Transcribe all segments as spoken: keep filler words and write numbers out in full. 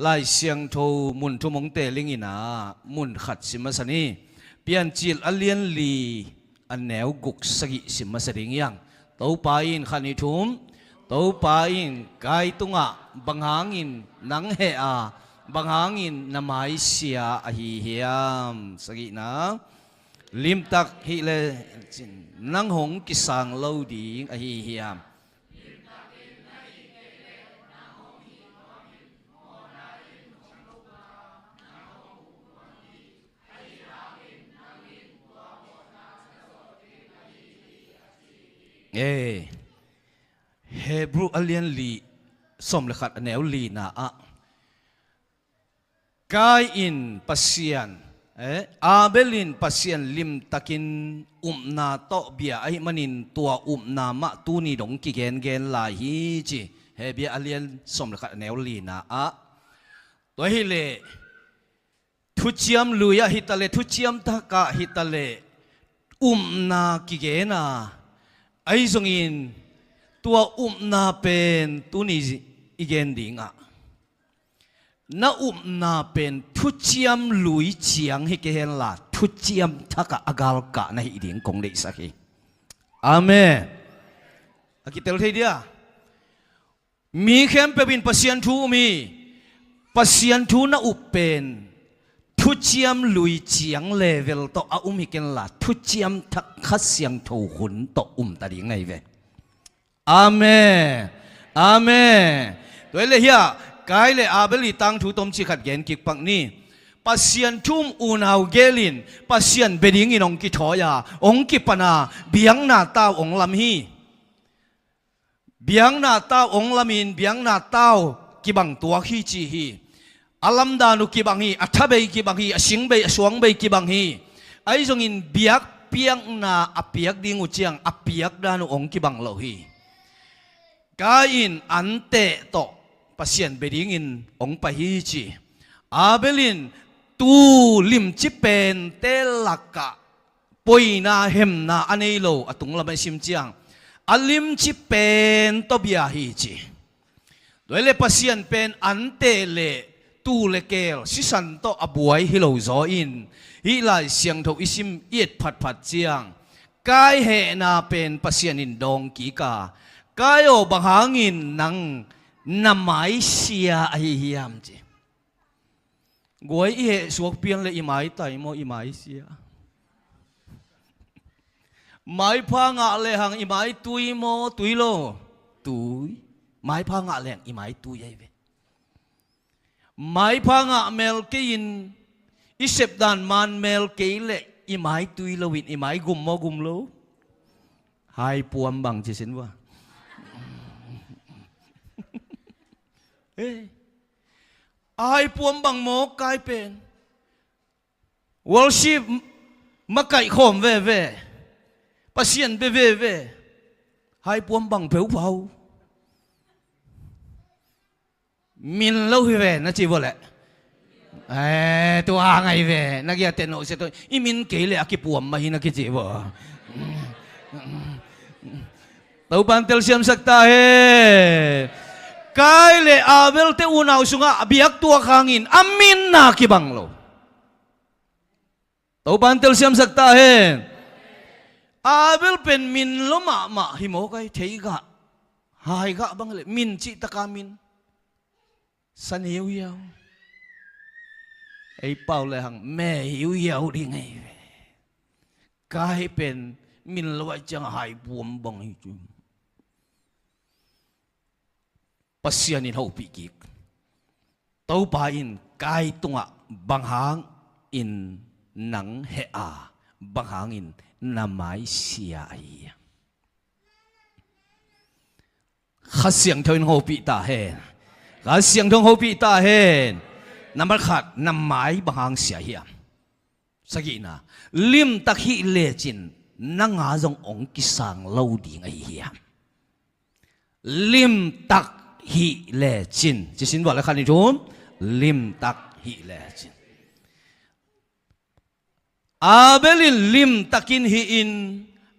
Lai Siangtho mun thum hong teling in ah, mun khat sim masa ni. Piancil a lian li, a neu guk sagih sim masa ding hi hang. Topa in, khat, nih, thum. Topa in Kain tungah bang hangin nang heh a, bang hangin na maisia ahi hiam? Sagihna, limtak hih lecin nang hong kisang lo ding ahi hiam? Ee, Hebrew a lian li, sawm le khat, a neu lina ah, Kain in Pasian, eh, Abel in Pasian limtakin upna tawh bia ahih manin tua upna mah tuni dong kigengen lai hi ci. Hebrew a lian sawm le khat, a neu lina ah. Tua hileh thuciam lui ah hitaleh, thuciam thak ah hitaleh, upna kigen a, ahi zongin tua upna pen tuni i gen dingah, na upna pen thuciam lui ciang hi kei henla, thuciam thak ah a galkah na hih ding kong deihsak hi. Amen. A kitel thei dia. Mi khempeuh in Pasian thu um hi. Pasian thu na up pen thuciam lui ciang level tawh a um hi kenla, thuciam thak Kha Siangtho hun tawh um ta ding ahi ve. Amen. Amen. Tua hileh hiah Kain le Abel i tangthu tomcik khat gen kik pak ni. Pasian thu um unau gel in Pasian bia dingin hong kithawi a, hong kipan a, biakna tau hong lam hi. Biakna tau hong lamin, biakna tau kibang tuak hi ci hi. A lamdan uh kibang hi, a thabei kibang hi, a singbei, a suangbei kibang hi. Ahi zongin biakpiakna a piak ding uh ciang a piakdan uh hong kibang lo hi. Kain in anteh tawh Pasian bia dingin hong pai hi ci. Abel in tuu limci pente lakah poina hemna a nei lo, a tunglam a i sim ciang a limci pen tawh bia hi ci. Tua hileh Pasian pen anteh le tuu le keel sisan tawh a buai hi lo zaw in, hih Lai Siangtho i sim i et phatphat ciang Kain hehna pen Pasian in dawng kik a, Kain aw, bang hangin nang na maisia ahi hiam ci. Guai, i heh suak pian le i maitai maw, i maisia? Maipha ngah lehang i maitui maw, tui lo? Tui. Maipha ngah lehang i maitui ahi ve. Maipha ngah mel kei in, i sepdan man mel kei leh i maitui lo in i maigum maw, gum lo? Haipuam bang ci sin vua. Eh. A haipuam bang maw Kain pen? Worship makaih khawm veve. Pasian bia veve. Haipuam bang peuhpau. Min lo hi ve na ci vua leh. Eh, tua ngai ve. Na giate no se to. I min kei leh a kipuam mah hi na kici vua. Topa'n telsiamsak ta hen. Kain le Abel te unau sungah a biak tuak hangin a min na kibang lo. Topa'n telsiamsak ta hen. Abel pen min lo mahmah hi mawk ai, thei gah, hai gah bang le min cih taka min. San hiuhiau. Ei pau le hang me hiuhiau ding ei ve. Kain pen min lo ai ciang haipuam bang hi cu. Pasian in hopih kik. Topa in Kain tungah bang hangin nang heh a, bang hangin na maisia ahi hiam? Kha Siangtho in hopih ta hen. Kha Siangtho in hopih ta hen. Nambat khat, na mai bang hang sia hiam? Sagihna, limtak hih lecin nang a zong hong kisang lo ding ahi hiam? Limtak hih lecin. Ci sin vua le khan i thum. Limtak hih lecin. Abel in limtakin hih in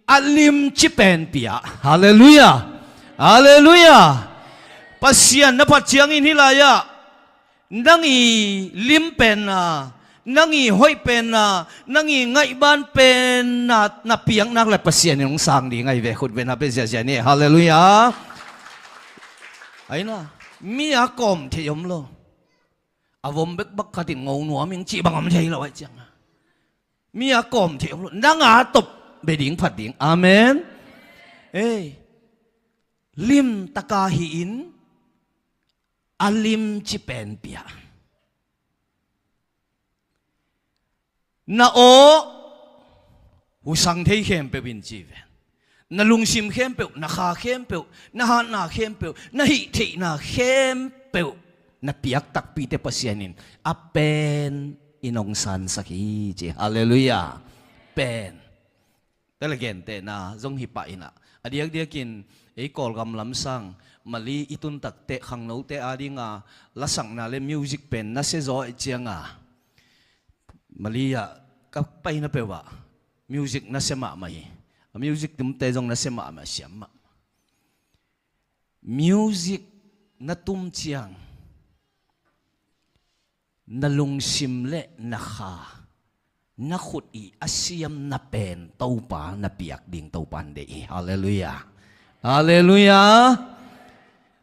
a limci pen pia. Halleluiah. Halleluiah. Pasian na phat ciangin hih lai-ah Nang i lim penna, nang i hoih penna, nang i ngaihban penna na piak nak le Pasian in hong sang ding ahi ve. Khut beng na pia ziahziah ni. Halleluiah. Ahi na, mi a kawm thei om lo. A vom bek bak khat in ngo nuam ing cih bang om thei lo ahi ciang a, mi a kawm thei om lo. Nang a top be ding phat ding. Amen. Ei, limtak a hi in, a limci pen pia. Na aw husang thei khempeuh in ci ve. Na lungsim khempeuh, na kha khempeuh, na hatna khempeuh, na hih theihna khempeuh na piak takpite Pasian in a pen in hong sansak hi ci. Halleluiah. Pen. Tele gentehna zong hi pah in ah, a diakdiakin ei Kawlgam lamsang Mali i tun takteh khangnote adinga lasakna le music pen nasia zaw i cianga, Mali ah ka paina peuh ah music nasia mahmah hi. A music tumte zong nasia mahmah, siam mah. Music na tum ciang na lungsim le na kha, na khut i a siamna pen Topa na piak ding Topa in deih hi. Halleluiah. Halleluiah.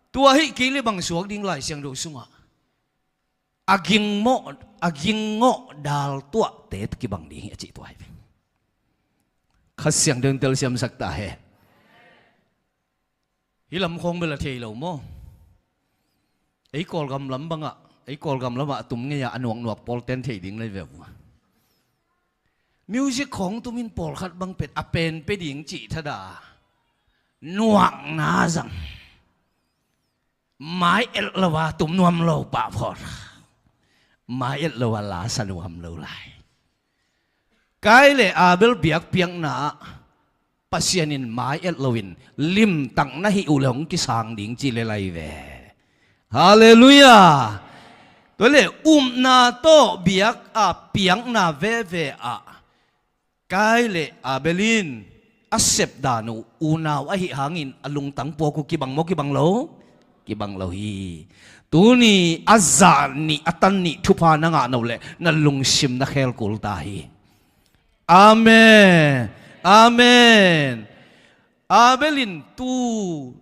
Tua hi kei le bang suak ding Lai Siangtho sungah a gingmawh, a gingngawh dal tuahte kibang ding hi a cih tua hi. Kha Siangtho in telsiamsak ta hen. Hih lam khawng bel a thei lo maw? Ei Kawlgam lam bangah, ei Kawlgam lamah a tum ngei-ah a nuaknuak pawlten thei ding lai ve uh. Music khawng tumin pawlkhat bang pen a pen pe ding cih thada nuakna zang. Mai et lo a tum nuam lo pah phawt. Mai et lo a la sa nuam lo lai. Kain le Abel biakpiakna ah Pasian in mai et loin limtak na hih uh le hong kisang ding ci le lai ve. Halleluiah. Tua le upna tawh biak a piakna veve ah Kain le Abel in a sepdan uh unau ahih hangin a lungtang puak uh kibang maw kibang lo? Kibang lo hi. Tuni a zah nih a tan nih thupha na ngah no le na lungsim na khel kul ta hi. Amen. Amen. Abel in tu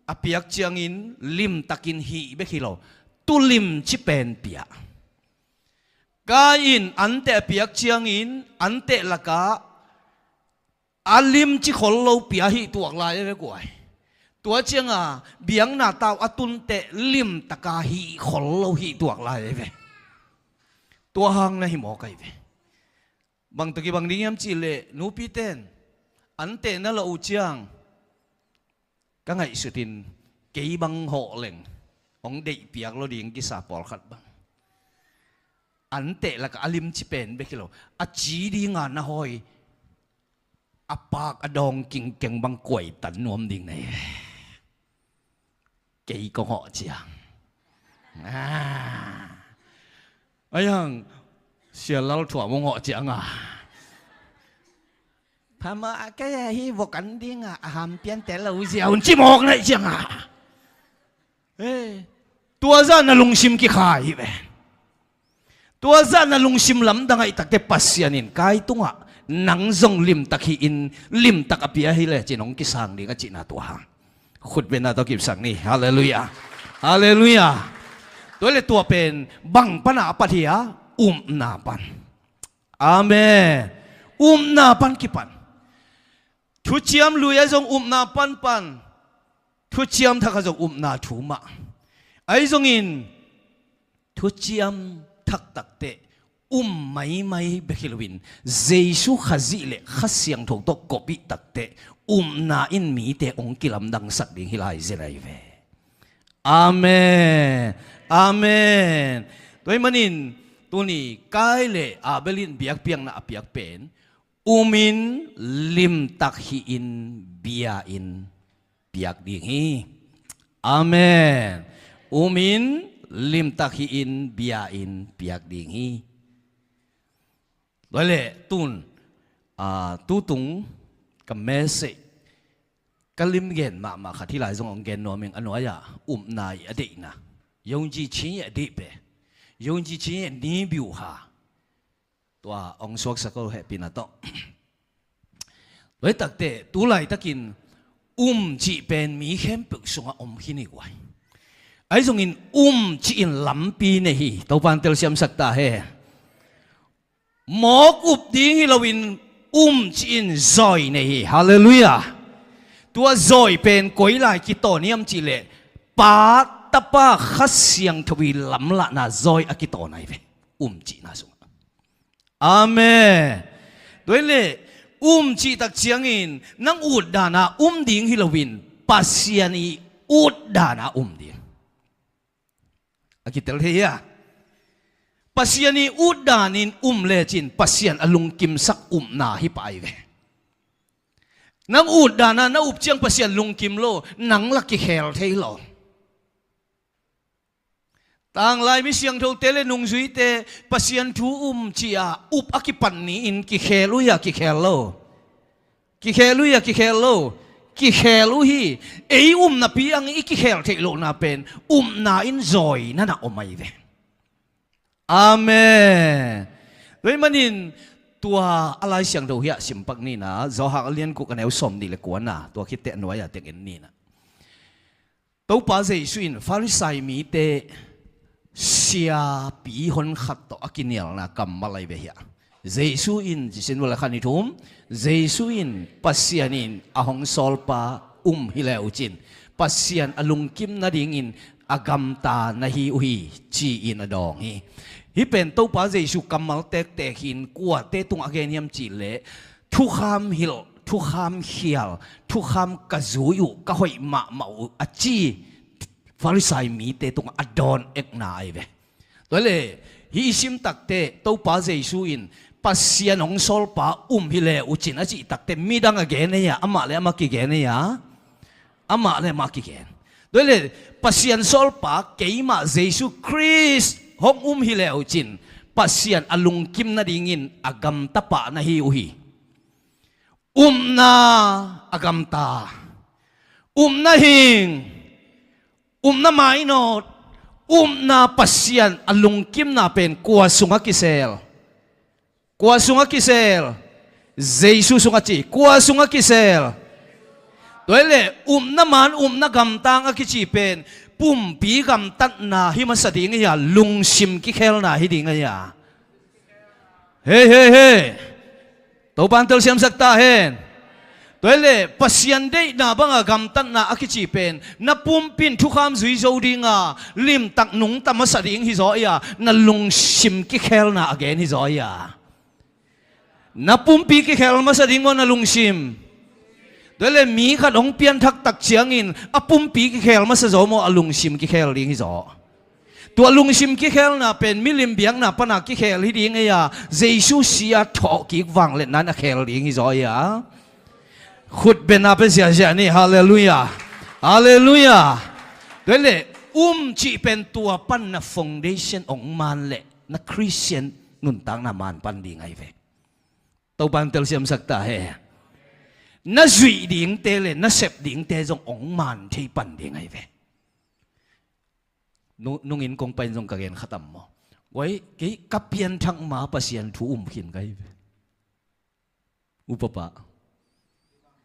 a piak ciangin limtakin hih bek hi lo, tu limci pen pia. Kain in anteh a piak ciangin anteh lakah a limci khol lo pia hih tuak lai a ve guai. Tua cianga biakna tau a tunteh limtaka hih khol lo hih tuak lai a ve. Tua hang na hi mawk ahi ve. Bang tawh kibang ding hiam cihleh nupiten anteh na lo uh ciang ka ngaihsutin kei bang hawh leng hong deih piak lo ding kisa pawlkhat bang. Anteh lakah a limci pen bek hi lo, a ci dinga na hawi a pak a dawng kingkeng bang kuaitan nuam ding na hi. Kei kong hawh ciang. Ah. Ayang, Sia Lal Thuam hong hawh cianga, phamawh a kei a hi vok an dinga a hampiante lo zia un ci mawk naih cianga. Eh, tua zah na lungsim kikhai hi ve. Tua zah na lungsim lamdang ahi takte Pasian in Kain tungah nang zong limtak hi in limtak a pia hi le cin hong kisang ding a cihna tua hang. Khutbetna tawh kipsak ni. Halleluiah. Halleluiah. Tua le tua pen bang pana a pat hi a, upna pan. Amen. Upna pan kipan. Thuciam lui a zong upna panpan. Thuciam thak a zong upna thu mah. Ahi zongin thuciam thak takteh um maimai bek hi loin Jesu Khazih le Kha Siangtho tawh kop ih takteh upna in mite hong kilamdangsak ding hi lai zen ahi ve. Amen. Amen. Tua ahih manin tuni Kain le Abel in biakpiakna a piak pen umin limtak hi in bia in piak ding hi. Amen. Umin limtak hi in bia in piak ding hi. Tua le tun, ah, tutung ka message ka limgen mahmah khat hi lai zong hong gen nuam ing a nuai-ah upna i a deihna. Yongji chin i a deih pe. Yongjichi ni biuha. Tua ong suaksak ko hehpihna tawh. Tua hi takteh tu laitakin um cih pen mi khempeuh sungah om khin hi guai. Ahi zongin um cih in lampi nei hi. Topan telsiamsak ta hen. Mawk up ding hi loin um cih in zawi nei hi. Halleluiah. Tua zawi pen koi lai kitawn hiam cihleh Pa, Tapa, Kha Siangtho i lamlahna zawi a kitawn ahi ve. Um cihna sungah. Amen. Tua hileh um cih tak ciangin nang utdana um ding hi loin Pasian i utdana um ding. A kitel thei hia? Pasian i utdanin um lecin Pasian a lungkimsak upna hi pah ahi ve. Nang utdana na up ciang Pasian lungkim lo, nang la kikhel thei lo. Tanglai mi siangthote le nungzuite Pasian thu um ci-a up a kipan ni-in kikhel uh hia kikhel lo? Kikhel uh hia kikhel lo? Kikhel uh hi. Ei um napi ang i kikhel theih lohna pen upna in zawi nana om ahi ve. Amen. Tua hih manin tua a Lai Siangtho hiah simpak nina, Johan a lian guk a neu sawm nih le kuana, tua khit teh a nuai-a teng en nina. Topa Jesu in Farisai mite siapi honkhat tawh a kinialna kammal ahi ve hiah. Jesu in, cisin vawlei khan i thum, Jesu in Pasian in a hong sawlpa um hi le uh cin Pasian a lungkim nadingin a gamta na hi uh hi, ci-in a dawng hi. Hih pen Topa Jesu kammal tektek hi-in kuate tungah a gen hiam cihleh thukham hilh, thukham khial, thukham ka zui uh, ka hoih mahmah uh a ci Farisai mite tungah a dawn ekna ahi ve. Tua hileh hih i sim takteh Topa Jesu in Pasian hong sawlpa um hi le uh cin a cih takteh midang a gen ei a, amah le amah kigen ei a, amah le amah kigen. Tua hileh Pasian sawlpa keimah Jesu Khrist hong um hi le uh cin Pasian a lungkim nadingin a gamta pah na hi uh hi. Upna a gamta, upna hing, upna mainawt, upna Pasian a lungkimna pen kua sungah kisel? Kua sungah kisel? Jesu sungah ci. Kua sungah kisel? Tua hileh upna man, upna gamtang a kici pen pumpi gamtatna hi masa ding ahi a, lungsim kikhelna hi ding ahi a. Hei, hei, hei. Topan telsiamsak ta hen. Tua hileh Pasian deihna banga gamtatna a kici pen na pumpi in thukham zui zo dinga, limtak nungta masa ding hi zaw ahi a, na lungsim kikhelna a gen hi zaw ahi a. Na pumpi kikhel masa ding maw na lungsim? Tua hileh mi khat hong pianthak tak ciangin a pumpi kikhel masa zaw maw, a lungsim kikhel ding hi zaw? Tua lungsim kikhelna pen milim biakna pana kikhel hi ding ahi a, Jesu si-a thawhkik vangliatna in a khel ding hi zaw ahi a. Khut bengna pen ziahziah ni. Halleluiah. Halleluiah. Tua hileh um cih pen tua pan na foundation hong man leh na Christian nuntakna man pan ding ahi ve. Topan telsiamsak ta hen. Na zuih dingte le na sep dingte zong hong man thei pan ding ahi ve. Nu-, nungin kong pai in zong ka gen khatam maw? Guai, kei ka pianthak ma Pasian thu um khin ka hi ve. Upapa.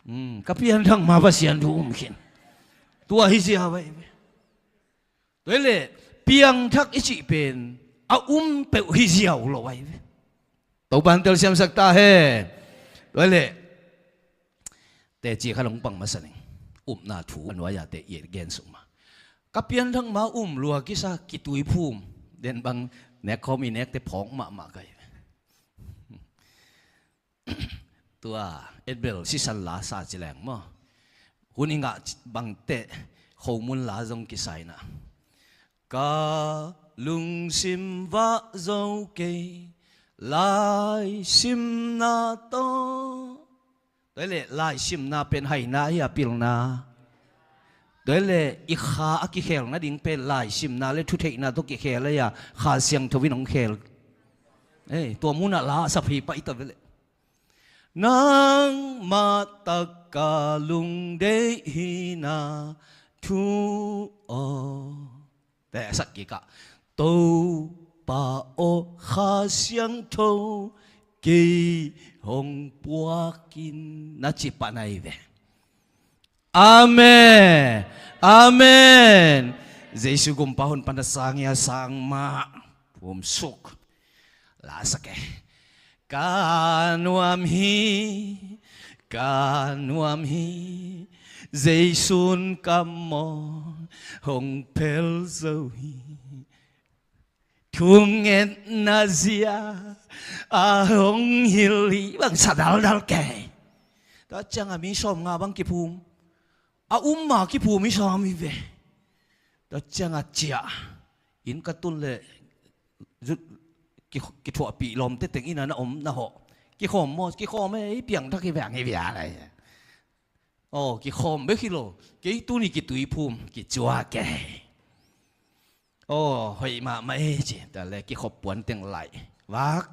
Hmm, ka pianthak ma Pasian thu um khin. Tua hi ziau ahi ve. Tua hileh piangthak i cih pen a um peuh hi ziau lo ahi ve. Topan telsiamsak ta hen. Tua hileh teci khat hong pang masa ning. Upna thu a nuai-a te i gen suk ma. Ka pianthak ma um lua kisa kituiphum. Den bang nek khawm i nekte phawk mahmah ka hi. Tua etbel sisan la sa ci leng maw? Hun i ngah bangteh khomun la zong kisai na. Ka lungsim vah zo kei laisimna tawh. Tua hileh laisimna pen haina hi a, pilna? Tua hileh i kha a kikhel nading pen laisimna le thutheihna tawh kikhel ahi a, Kha Siangtho in hong khel. Ei, tua munah la a sap hi pah i ta ve leh. Nangmah tak ka lungdeih hina thu aw. Te a sak kik ah. To Pa aw Kha Siangtho kei hong puak in, na ci pah na hi ve. Amen. Amen. Jesu gumpa hun pan a sang ia sang mah. Phum suk. La sa ke. Ka nuam hi, ka nuam hi, Jesu'n ka mawng hong phel zo hi. Thungetna zia a hong hilh hi. Bang sa daldal kei. Tua ciang a mi sawmnga bang kiphum. A um ma kiphum hi sam hi ve. Tua ciang a ciah. Inn ka tun leh zut ki, kithuahpih lawmte teng inn a na om na hawh. Kikhawm maw, kikhawm e, i piangthak hi veng hi via lai. Aw, kikhawm bek hi lo. Kei tuni kituiphum, kicua kei. Aw, hoih mahmah e ci, ta le kikhop puan teng laih. Vak.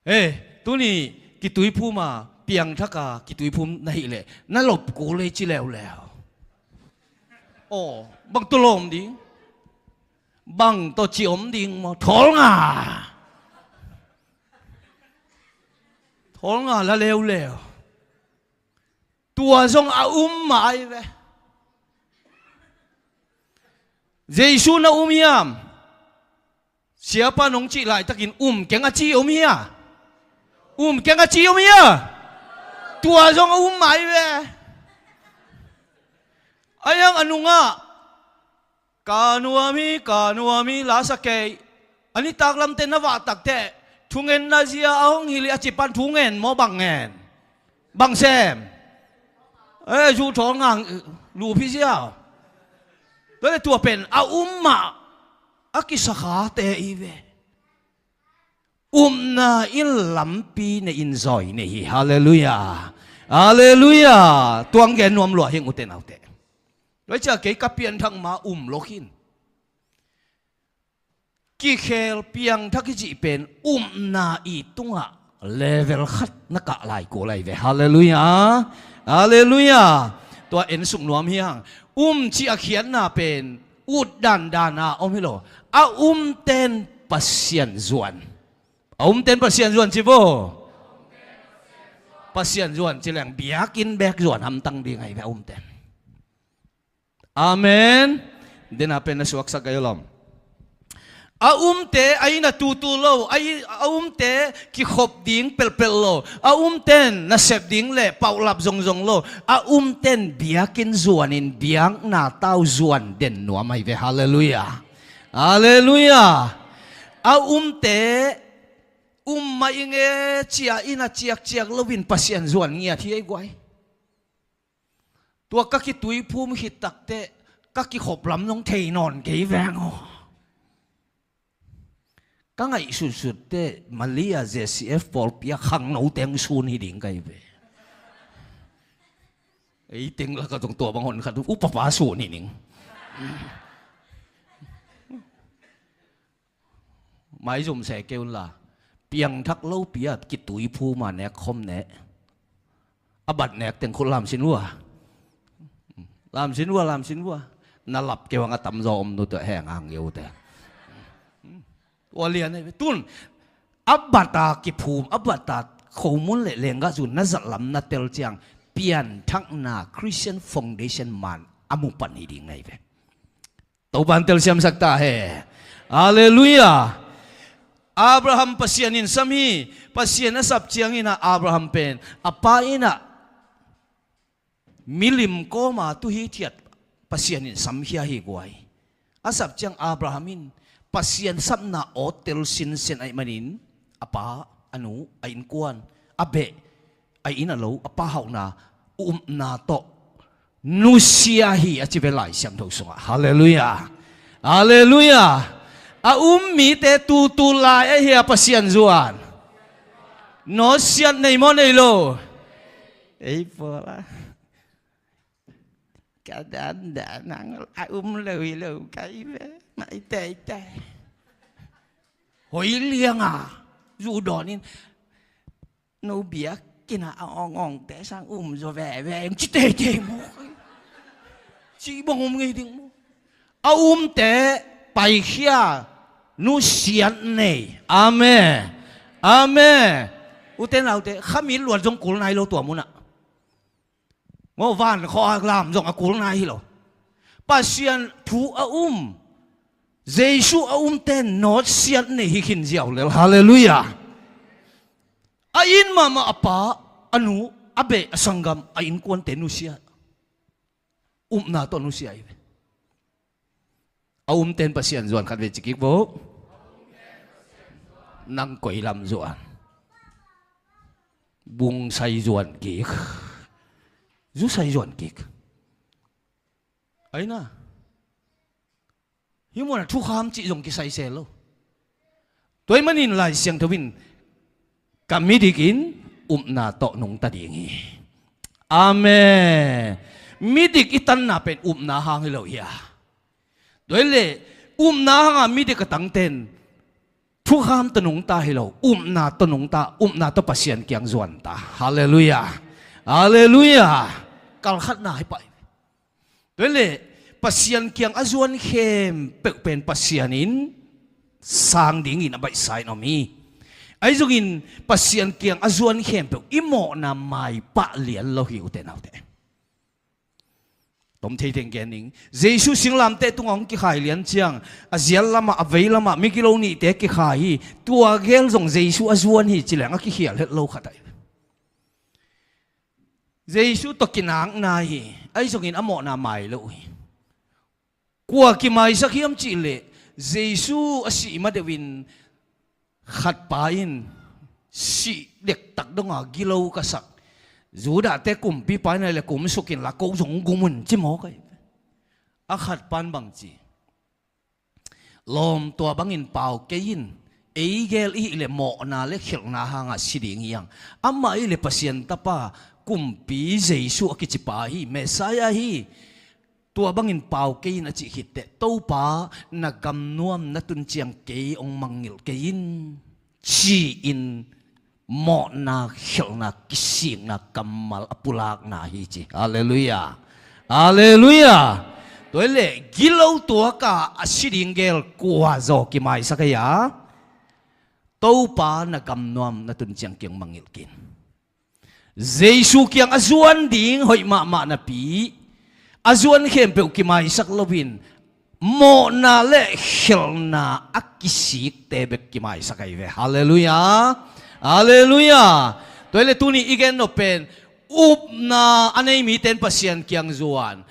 E, tuni kituiphum a, piangthak a, kituiphum na hih leh, na lop kul e ci leuleu. Aw, bang tawh lawm ding. Bang tawh ci om ding maw, thawl nga. Thawl nga la leuleu. Tua zong a um mah ahi ve. Jesu na um hiam? Siapa nong cih laitakin um keng a ci om hia? Um keng a ci om hia? Tua zong a um mah ahi ve. A hiang a nungah ka nuam hi, ka nuam hi, la sa kei. A nitak lamte na vah takteh, thungetna zia a hong hilh hi a ci pan thungen maw, bang ngen? Bang sem? E, zu thawl ngang, lup hi ziau. Tua le tua pen a um mah a kisakhate hi ve. Upna in lampi nei in zawi nei hi. Halleluiah. Halleluiah. Tuang gen nuam lua hing, ute naute. Tua ciah kei ka pianthak ma um lo khin. Kikhel piangthak i cih pen upna i tungah level khat na kah lai kul lai ve. Halleluiah. Halleluiah. Tua en suk nuam hiang. Um cih a khiatna pen ut dandan a om hi lo. A umten Pasian zuan. A umten Pasian zuan ci vo. Pasian zuan ci leng biakinn bek zuan hamtang ding ahi ve a umten. Amen. Dena pen na suaksak gai lom. A umte a inn a tutu lo, a i-, a umte kikhop ding pelpel lo, a umten nasep ding le paulap zongzong lo, a umten biakinn zuanin biakna tau zuan den nuam ahi ve. Halleluiah. Halleluiah. A umte um mah i nge cia inn a ciakciak loin Pasian zuan ngiat hi ei guai. Tua ka kituiphum khit takteh ka kikhop lam zong thei nawn kei veng aw. Ka ngaihsutsut teh Malia Z C F pawlpi a khangno teng sun hi ding ka hi ve. Ei teng lak a zong tua bang hon khat upapa sun hi ning. Maizum se kei un la. Piangthak lopi a kituiphum a nek khom ne. A bat nek teng khut lamsin vua. Lamsin vua, lamsin vua. Na lap kei vang a tamzaw om nu tua heng ang yo te. Tua lian ei ve. Tun a bat a kiphum, a bat a khomun le lenggah zun na zat lam na tel ciang pianthakna Christian Foundation man a mu pan hi ding na hi ve. Topan telsiamsak ta he. Halleluiah. Abraham Pasian in sam hi. Pasian a sap ciangin ah Abraham pen a pa in ah milim kawma tu hithiat Pasian in samkhia hi guai. A sap ciang Abraham in Pasian sapna aw tel sinsen ahih manin a pa, a nu, a innkuan, a beh, a inn a lo, a pa hauhna, upna tawh nusia hi a ci ve Lai Siangtho sungah. Halleluiah. Halleluiah. A um mite tutu lai ahi a Pasian zuan. Nawsiat nei maw nei lo? Ei pawla. Ka dandan ang a um lo hi lo kai ve. Mai teitei. Hoi lianga zu dawnin. No biakinn ah a awngawngte sang um zaw veve eng ci teitei maw? Ci bang um ngei ding maw? A umte paikhia Nusiat nei. Amen. Amen. Ute naute, khamit luat zong kul nai lo tua munah. Maw, van khua lam zong a kul nai hi lo. Pasian thu a um, Jesu a umte nusiat nei hi khin ziau lel. Halleluiah. A it mahmah a pa, a nu, a beh, a sanggam, a innkuante nusia. Upna tawh nusia hi ve. A umten Pasian zuan khat vei ci kik vo. Nang koi lam zuan? Bung sai zuan kik. Zu sai zuan kik. Aina. Hih munah thukham cih zong kisai se lo. Tua ahih manin Lai Siangtho in ka midik in upna tawh nungta ding hi. Amen. Midik i tanna pen upna hang hi lo hi a. Tua ahih leh upna hanga midik a tangten thukham tawh nungta hi lo, upna tawh nungta, upna tawh Pasian kiang zuanta. Halleluiah. Halleluiah. Kalkhatna hi pah hi. Tua ahih leh Pasian kiang a zuan khempeuh pen Pasian in sang dingin a baihsa in om hi. Ahi zongin Pasian kiang a zuan khempeuh i mawhna maipah lian lo hi, ute naute. Tom thei teng gen ning. Jesu singlamteh tungah hong kikhai lian ciang, a zial lamah, a vei lamah migilo nihte kikhai hi. Tua gel zong Jesu a zuan hi ci leng a kikhial het lo khat ahi. Jesu tawh kinakna hi, ahi zongin a mawhna mai lo hi. Kua kimaisak hiam cih leh Jesu a sih ma deuhin khatpa in sih dektak donga gilo ka sak, Judahte kumpipa in ahih leh kumsuk inla ko zong gum un ci mawk ahi. A khatpa in bang ci? Lawm, tua bangin pau kei in, ei gel i hih leh mawhna le khelhna hanga si ding hi hang. Amah i hih leh Pasian Tapa, kumpi Jesu a kicipa hi, Messiah hi. Tua bangin pau kei in a cih khit teh, Topa, na gamnuam na tun ciang kei hong mangngilh kei in, ci-in mawhna, khelhna, kisikna kammal a pulakna hi ci. Halleluiah. Halleluiah. Tua ahih leh gilo tuaka a si ding gel kua zaw kimaisak ahi a? Topa, na gamnuam na tun ciang kei hong mangngilh kei in. Jesu kiang a zuan ding hoih mahmah napi, a zuan khempeuh kimaisak loin mawhna le khelhna a kisikte bek kimaisak ahi ve. Halleluiah. Halleluiah. Tua ahih leh tuni i gen nop pen upna a nei mite in Pasian kiang zuan.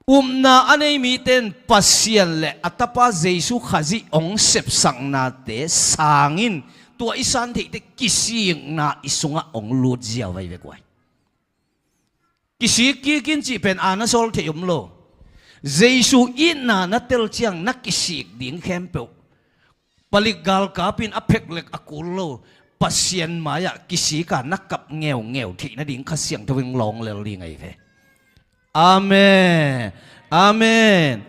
Upna a nei mite in Pasian le a Tapa Jesu Khazih hong sepsaknate sangin tua i san theihte kisikna i sungah hong lut ziau ahi ve guai. Kisik kik in cih pen a na sawl theih om lo. Jesu itna na tel ciang na kisik ding khempeuh, palik galkap in a pheklek a kul lo, Pasian mai-ah kisik a na kap ngeungeu theih nading Kha Siangtho in hong lawnglel ding ahi ve. Amen. Amen.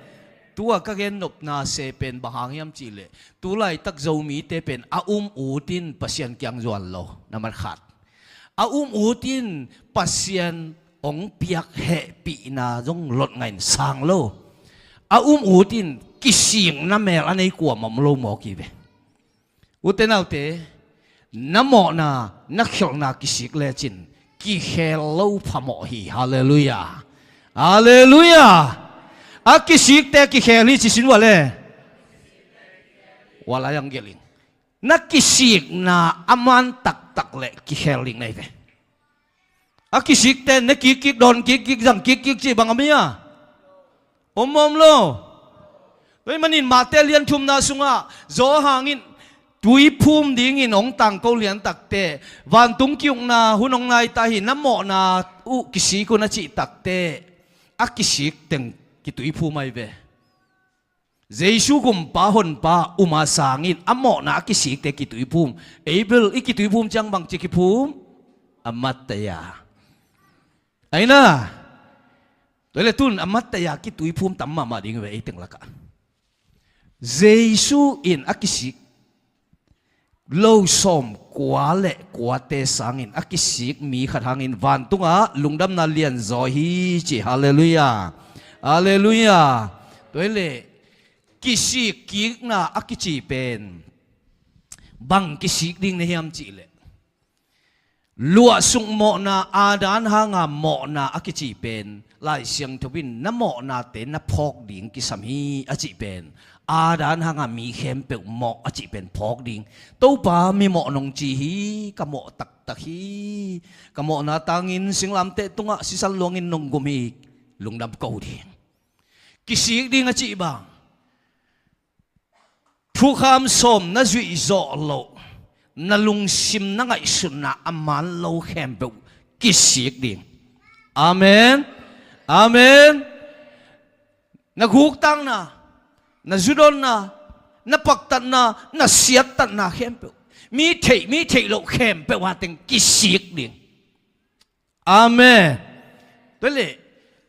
Tua ka gen nopna se pen bang hang hiam cih leh, tu laitak Zomite pen a um ut in Pasian kiang zuan lo, nambat khat. A um ut in Pasian hong piak hehpihna zong lotngah in sang lo. A um ut in kisikna mel a nei kuamah om lo mawk hi ve. Ute naute, na mawhna, na khelhna kisik lecin kikhel lo phamawh hi. Halleluiah. Halleluiah. A kisikte kikhel hi ci sin ua le. Ua lai ang gelh ing. Na kisikna a man taktak leh kikhel ding na hi ve. A kisikte ne kikkik, dawn kikkik, zang kikkik cih bang om hi a? Om, om lo. Tua ahih manin Mate lian thumna sungah Johan in tuiphum dingin hong tangko liantakteh, vantung ki-ukna hun hong naita hi, na mawhna uh kisik un a cihtakteh, a kisik teng kituiphum ahi ve. Jesu gumpa honpa um a sangin a mawhna a kisikte kituiphum. Abel i kituiphum ciang bangci kiphum? Amathta-a. Aina. Tua leh tun amathta-a kituiphum tam mahmah ding ve ei teng lakah. Jesu in a kisik lo sawm kua le kuate sangin a kisik mi khat hangin vantungah lungdamna lianzaw hi ci. Halleluiah. Halleluiah. Tua ahih leh Kisik kikna a kici pen bang kisik ding na hiam cihleh, luahsuk mawhna, Adam hanga mawhna a kici pen Lai Siangtho in na mawhnate na phawk ding kisam hi a cih pen, Adam hanga mi khempeuh mawh a cih pen phawk ding. Topa mi mawh nong ci hi, ka mawh taktak hi, ka mawhna tangin singlamteh tungah sisan luangin nong gum hi, lungdam ko ding. Kisik ding a cih bang, thukham sawm na zuih zawh loh, na lungsim na ngaihsutna a man lo khempeuh kisik ding. Amen. Amen. Na guktakna, na zudonna, na paktatna, na siattatna khempeuh, mi theih mi theih loh khempeuh a teng kisik ding. Amen. Tua leh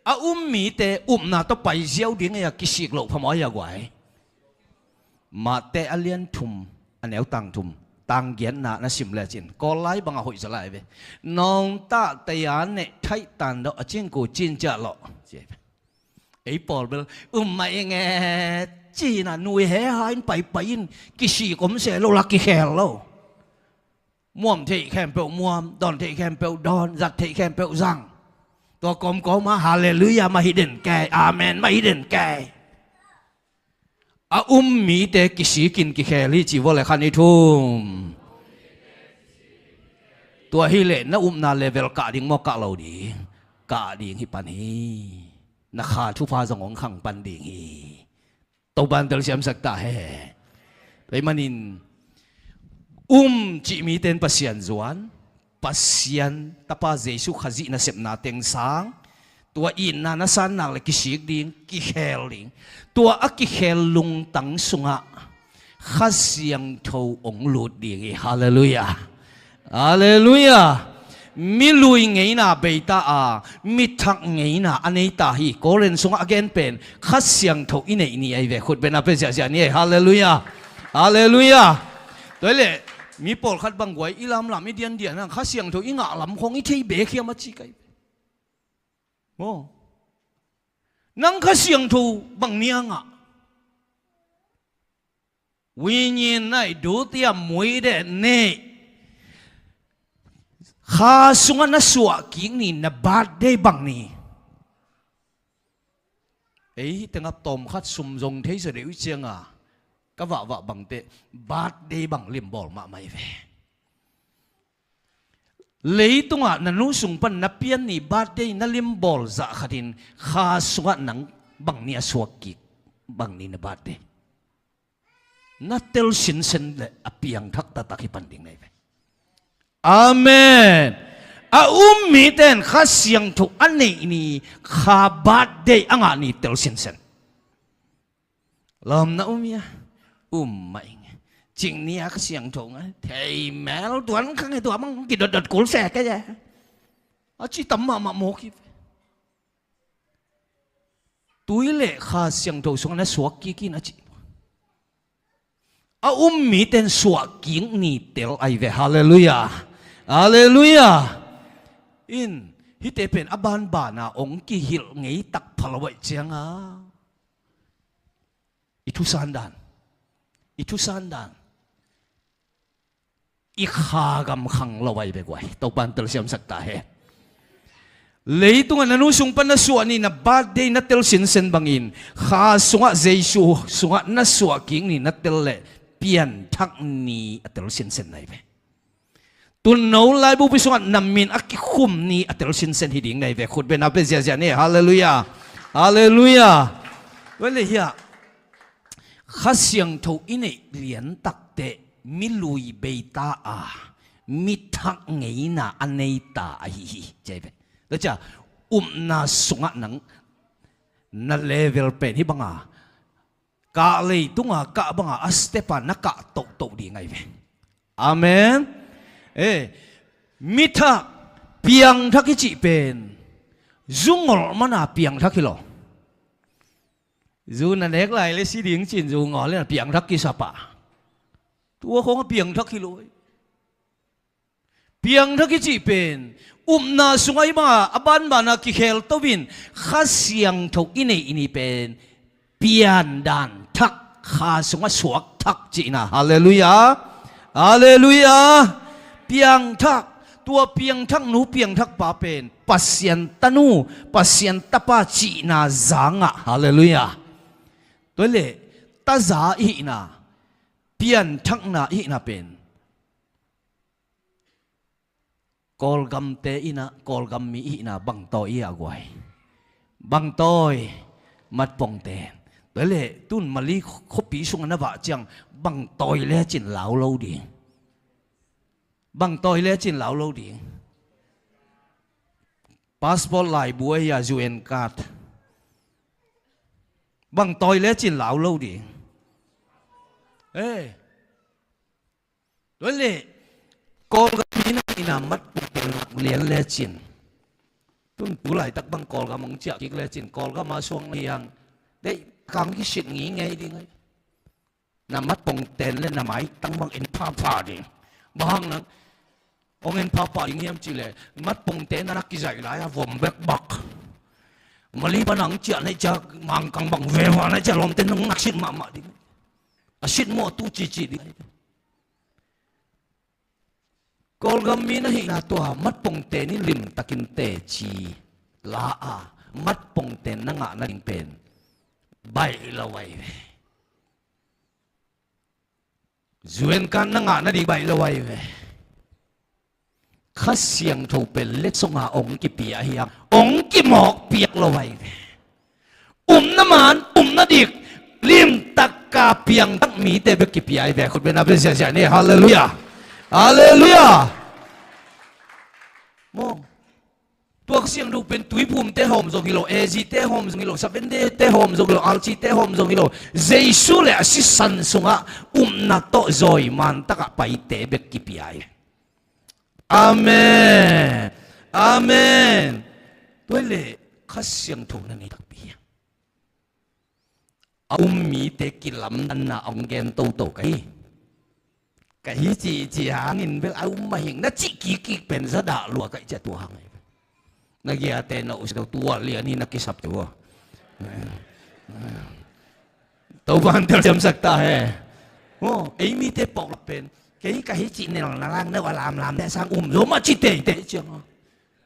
a um mite upna tawh pai ziau ding ei a, kisik loh phamawh ei a guai. Matthai a lian thum, a neu tang thum, tang giatna na sim lecin, Kawl lai bangah hoih zaw lai ve. Nawngtah taya neh thaih tandawh a cinku cin ciah lawh. Ei pawl bel um mah i nge, cina nui he ha in paipai in, kisik om se lo la kikhel lo. Muam theih khempeuh muam, dawn theih khempeuh dawn, zat theih khempeuh zang. Tua kawmkawm ah halleluiah mah hi den kei, amen mah hi den kei. A um mite kisikin kikhel hi ci vua le khan i thum. Tua hileh na upna level kah ding maw, kah lo ding? Kah ding hi pan hi. Na kha thupha zong hong khang pan ding hi. Topan telsiamsak ta hen. Tua ahih manin um cih mite in Pasian zuan, Pasian Tapa Jesuh Khazih nasepna teng sang, tua itna na san nak leh kisik ding, kikhel ding. Tua a kikhel lungtang sungah Kha Siangtho hong lut ding hi. Halleluiah. Halleluiah. Mi lui ngeina beita a, mi thak ngeina a neita hi. Korin sungah a gen pen Kha Siangtho i neih ni ahi ve. Khut beng a pia ziahziah ni ei. Halleluiah. Halleluiah. Tua hileh mi pawlkhat bang guai, i lamlam i diandian hang Kha Siangtho i ngah lam khong i thei bek hiam a ci kei. Maw? Nang Kha Siangtho bang ni a ngah? Winyin nai dutia muide ni. Kha sungah na suah kik ni, na birthday bang ni. Ei tengah tawmkhat sum zong thei sa deuh i cianga ka vahvah bangte birthday bang limbawl mahmah hi ve. Leitungah na nu sung pan na pian ni birthday na limbawl zah khatin Kha sungah nang bang ni a suak kik, bang ni na birthday. Na tel sinsen le a piangthak taktak hi pan ding nei ve. Amen. A um miten Kha Siangtho a neih ni, Kha birthday a ngah ni tel sinsen. Lawm na um hia? Um mah ing. Cing ni a Kha Siangtho ngai thei mel tuan kha ngai tua mang kidotdot kul se ka ya. A ci tam mahmah mawk hi. Tui le Kha Siangtho sungah na suak kik in a ci. A um miten suah kik ni tel ahi ve. Halleluiah. Halleluiah. In hihte pen a banbana hong kihilh ngei tak pha lo aih cianga i thusan dan, i thusan dan, i Kha gam khang lo ahi ve guai. Topan telsiamsak ta hen. Leitungah na nu sung pan na suah ni, na birthday na tel sinsen bangin Kha sungah, Jesu sungah na suah kik ni na tel le pianthak ni a tel sinsen ahi ve. Tunno laibupi sungah na min a kikhum ni a tel sinsen hi ding nei ve. Khut beng a pia ziahziah ni. Halleluiah. Halleluiah. Tua le hiah Kha Siangtho i neih lian takteh mi lui beita a, mi thak ngeina a neita ahi hi. Cia hi ve. Tua cia upna sungah nang na level pen hih banga kah, leitunga kah banga a step a na kah tohtoh ding ahi ve. Amen. Eh, mi thak, piangthak i cih pen zu ngolh mana piangthak hi lo. Zu na nek lai le si ding cin zu ngolh le piangthak kisap a, tua khong a piangthak hi lo. Piangthak i cih pen upna sungah i banga a banbana kikhel to in Kha Siangtho i neih i ni pen piandan thak kha sungah suakthak cihna. Halleluiah. Halleluiah. Piangthak. Tua piangthak nu, piangthak pa pen Pasian tanu, Pasian tapa cihna zangah. Halleluiah. Tua leh taza ihihna, pianthakna ihihna pen Kawlgamte in ah, Kawlgam mi ihihna bang tawi i a guai? Bang tawi? Matpongte. Tua leh tun Mali khuapi sungah na vak ciang bang tawi lecin lau lo ding? Bang tawi lecin lau lo ding? Passport laibu ahi a, U N card. Bang tawi lecin lau lo ding? Eh. Tua leh Kawlgam mi na ihihna matpongte lian lecin. Tun tu laitak bang Kawlgam hong ciah kik lecin, Kawlgam a suang liang. Deih kang kisit ngingei ding. Na matpongte le na maitang bang en phapha ding. Bang hang na hong en phapha ding hiam cih leh, matpongte na na kizaih lai a vom bekbak. Mali pan hong ciah na hih ciang Mangkang bang veva na hih ciang lawmte nong na sit mahmah ding. A sit mawh tu cici ding. Kawlgam mi na hihna tua matpongte in limtakin teci la a, matpongte na ngah nading pen baih lo ahi ve. U N card na ngah nading baih lo ahi ve. Kha Siangtho pen letsong a hong kipia hi a, hong kimawkpiak lo ahi ve. Upna man, upna dik, limtak a piangthak mite bek kipia ahi ve. Khut beng a bia ziahziah ni. Halleluiah. Halleluiah. Maw, tua Kha Siangtho pen Tuiphumte hawm zong hi lo, A G te hawm zong hi lo, Seventh Day te hawm zong hi lo, R C te hawm zong hi lo. Jesu le a sisan sungah upna tawh zawiman takah paite bek kipia ahi ve. Amen. Amen. Tua leh Kha Siangtho na nei takpi hiam? A um mite kilamdanna hong gen toto ka hi. Ka hi cihcih hangin bel a um mah hing na cih kikkik pen za dah lua ka hih ciah tua hang ahi. Na giate na usia tua lian hi na kisap tua. Topa'n telsiamsak ta hen. Aw, ei mite paulap pen kei ka hi cih nel na lang na va lamlam te sang um zo mah ci teitei ciang a,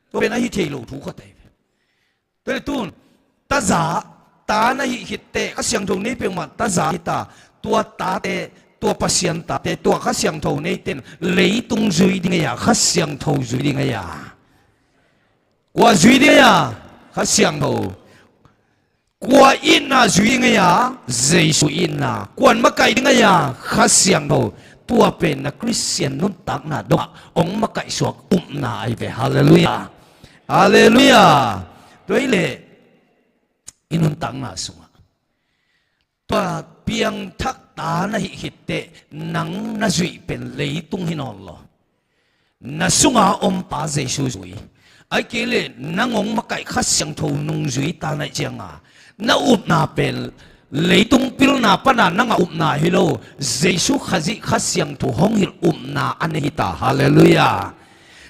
tua pen a hi thei lo thu khat ahi. Tua leh tun taza, ta na hih khit teh Kha Siangtho nei peuhmah taza hi ta. Tua tate, tua Pasian tate, tua Kha Siangtho neite in leitung zui ding ahi a, Kha Siangtho zui ding ahi a. Kua zui ding ahi a? Kha Siangtho. Kua itna zui ding ahi a? Jesu itna. Kua'n makaih ding ahi a? Kha Siangtho. Tua pen na Khristian nuntakna dongah hong makaihsuak upna ahi ve. Halleluiah. Halleluiah. Tua hi leh i nuntakna sungah tua piangthak ta na hih khit teh nang na zuih pen leitung hi nawn lo. Na sunga om pa Jesu zui. Ahih kei leh nang hong makaih Kha Siangtho nungzui ta na hih ciang a, na upna pen leitung pilna pana nang a upna hi lo, Jesu Khazih Kha Siangtho hong hilh upna a nei hi ta. Halleluiah.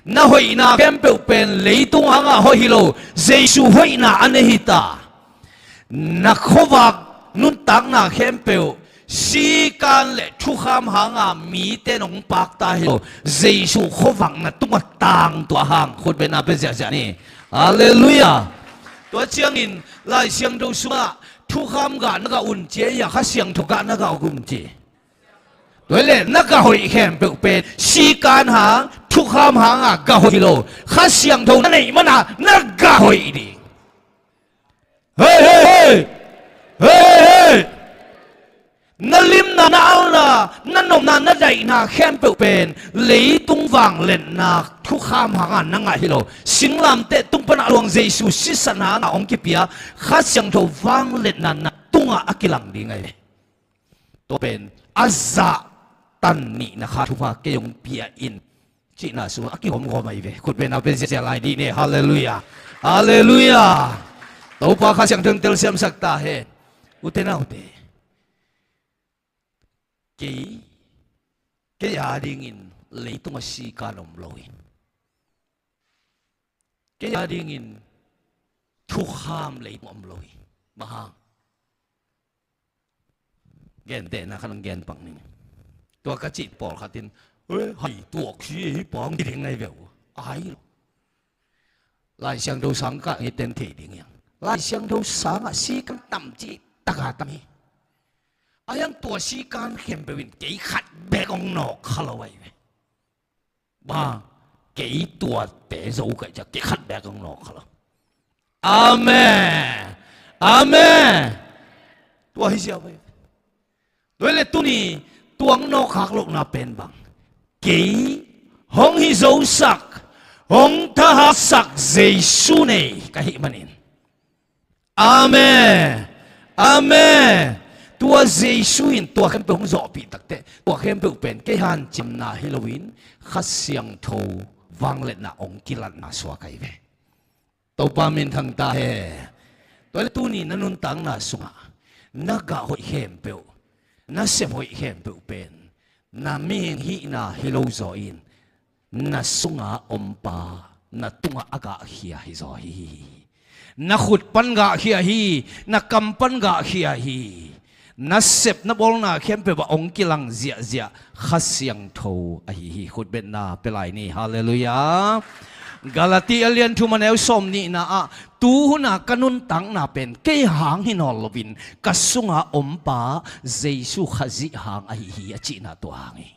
Na hoihna khempeuh pen leitung hanga hoih hi lo, Jesu hoihna a nei hi ta. Na khuavak nuntakna khempeuh sikan le thukham hanga mite nong pakta hi lo, Jesu khuavak na tungah tangtuah hang. Khut beng a bia ziahziah ni. Halleluiah. Tua ciangin Lai Siangtho sungah thukham gah na gah un ci a, Kha Siangtho gah na gah un ci. Tua leh na gah hoih khempeuh pen sikan hang, thukham hanga gah hoih hi lo, Kha Siangtho na neih mana na gah hoih ding. Hei, hei, hei! Hei, hei, hei! Na limna, na alna, na nopna, na daihna khempeuh pen leitung vangliatna thukham hanga na ngah hi lo. Singlamteh tung pana a luang Jesu sisan hanga hong kipia Kha Siangtho vangliatna na tungah a kilang ding ahi. Tua pen a zahtan nihna kha thupha kei hong pia in cihna sungah a kigawmgawm ahi ve. Khut beng a bia ziahziah lai dih ni. Halleluiah. Halleluiah. Topa Kha Siangtho in telsiamsak ta hen. Ute naute, kei, kei a dingin leitungah sikan om lo hi. Kei a dingin thukham leitung om lo hi. Bang hang? Gentehna khat ang gen pak ning. Tua ka cih pawlkhat in, "Eh, hai tuak si ei pang," ci ding ngai ve uh. Ai lo. Lai Siangtho sang kah ngi ten thei ding hiang. Lai Siangtho sangah sikan tam cih taka tam hi. A hiang tua sikan khempeuh in kei khat bek hong nawk kha lo ahi ve. Bang, kei tuate zo kaih ciang kei khat bek hong nawk kha lo. Amen. Amen. Tua hi sia ve. Tua hi leh tuni tuang nawkhak lohna pen bang, kei hong hi zosak, hong thahaksak Jesu nei ka hih manin. Amen. Amen. Tua Jesu in tua khempeuh hong zawhpih takteh, tua khempeuh pen kei hanciamna hi loin Kha Siangtho vangliatna hong kilatna suak ahi ve. Topa minthang ta hen. Tua leh tuni na nuntakna sungah na gah hoih khempeuh, na sep hoih khempeuh pen na mihing hihna hi lo zaw in, na sunga ompa na tungah a gahkhia hi zaw hi. Na khut pan gahkhia hi, na kam pan gahkhia hi. Na sep na bawlna khempeuh ah hong kilang ziahziah Kha Siangtho ahi hi. Khutbetna pia lai ni. Halleluiah. Galati a lian thum a neu sawm nihna ah, tu huna ka nuntakna pen kei hang hi nawn loin ka sunga ompa Jesu Khazih hang ahi hi, a cihna tua hang hi.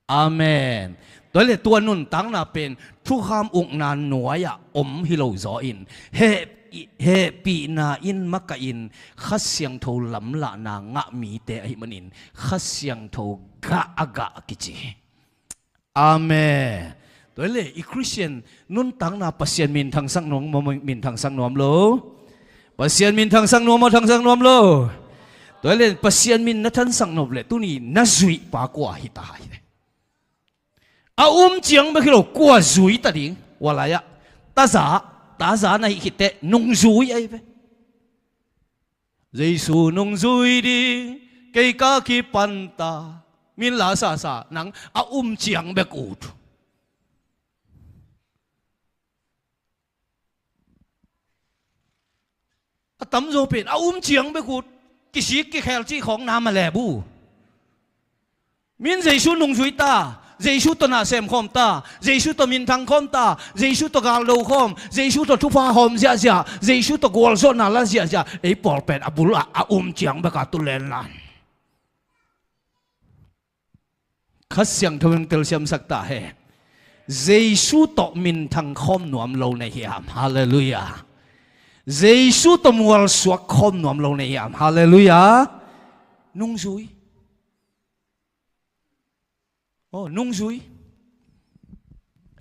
Amen. Tua leh tua nuntakna pen thukham ukna nuai-ah om hi lo zaw in, heh, hehpihna in makaih in Kha Siangtho lamlahna ngah mite ahih manin Kha Siangtho gah a gah kici hi. Amen. Tua leh i Khristian nuntakna Pasian minthangsak nuam maw, minthangsak nuam lo? Pasian minthangsak nuam maw, thangsak nuam lo? Tua leh Pasian min na thangsak nop leh tuni na zuihpa kua hi ta hi. A um ciang bek hi lo, kua zui ta ding? Ua lai-ah taza, taza na hih khit teh nungzui ahi ve. Jesu nungzui ding, kei ka kipan ta. Min la sasa, nang a um ciang bek ut. A tamzaw pen a um ciang bek ut, kisik kikhel cih khawng na ma leh bu. Min Jesu nungzui ta, Jesu tawh na sem khawm ta, Jesu tawh minthang khawm ta, Jesu tawh galdo khawm, Jesu tawh thupha hawm ziahziah, Jesu tawh gualzawhna la ziahziah, ei pawl pen a bul ah a um ciang bek a tu lenlan. Kha Siangtho in telsiamsak ta hen. Jesu tawh minthang khawm nuam lo na hiam? Halleluiah. Jesu tawh mualsuak khawm nuam lo na hiam? Halleluiah. Nungzui. Oh, nungzui.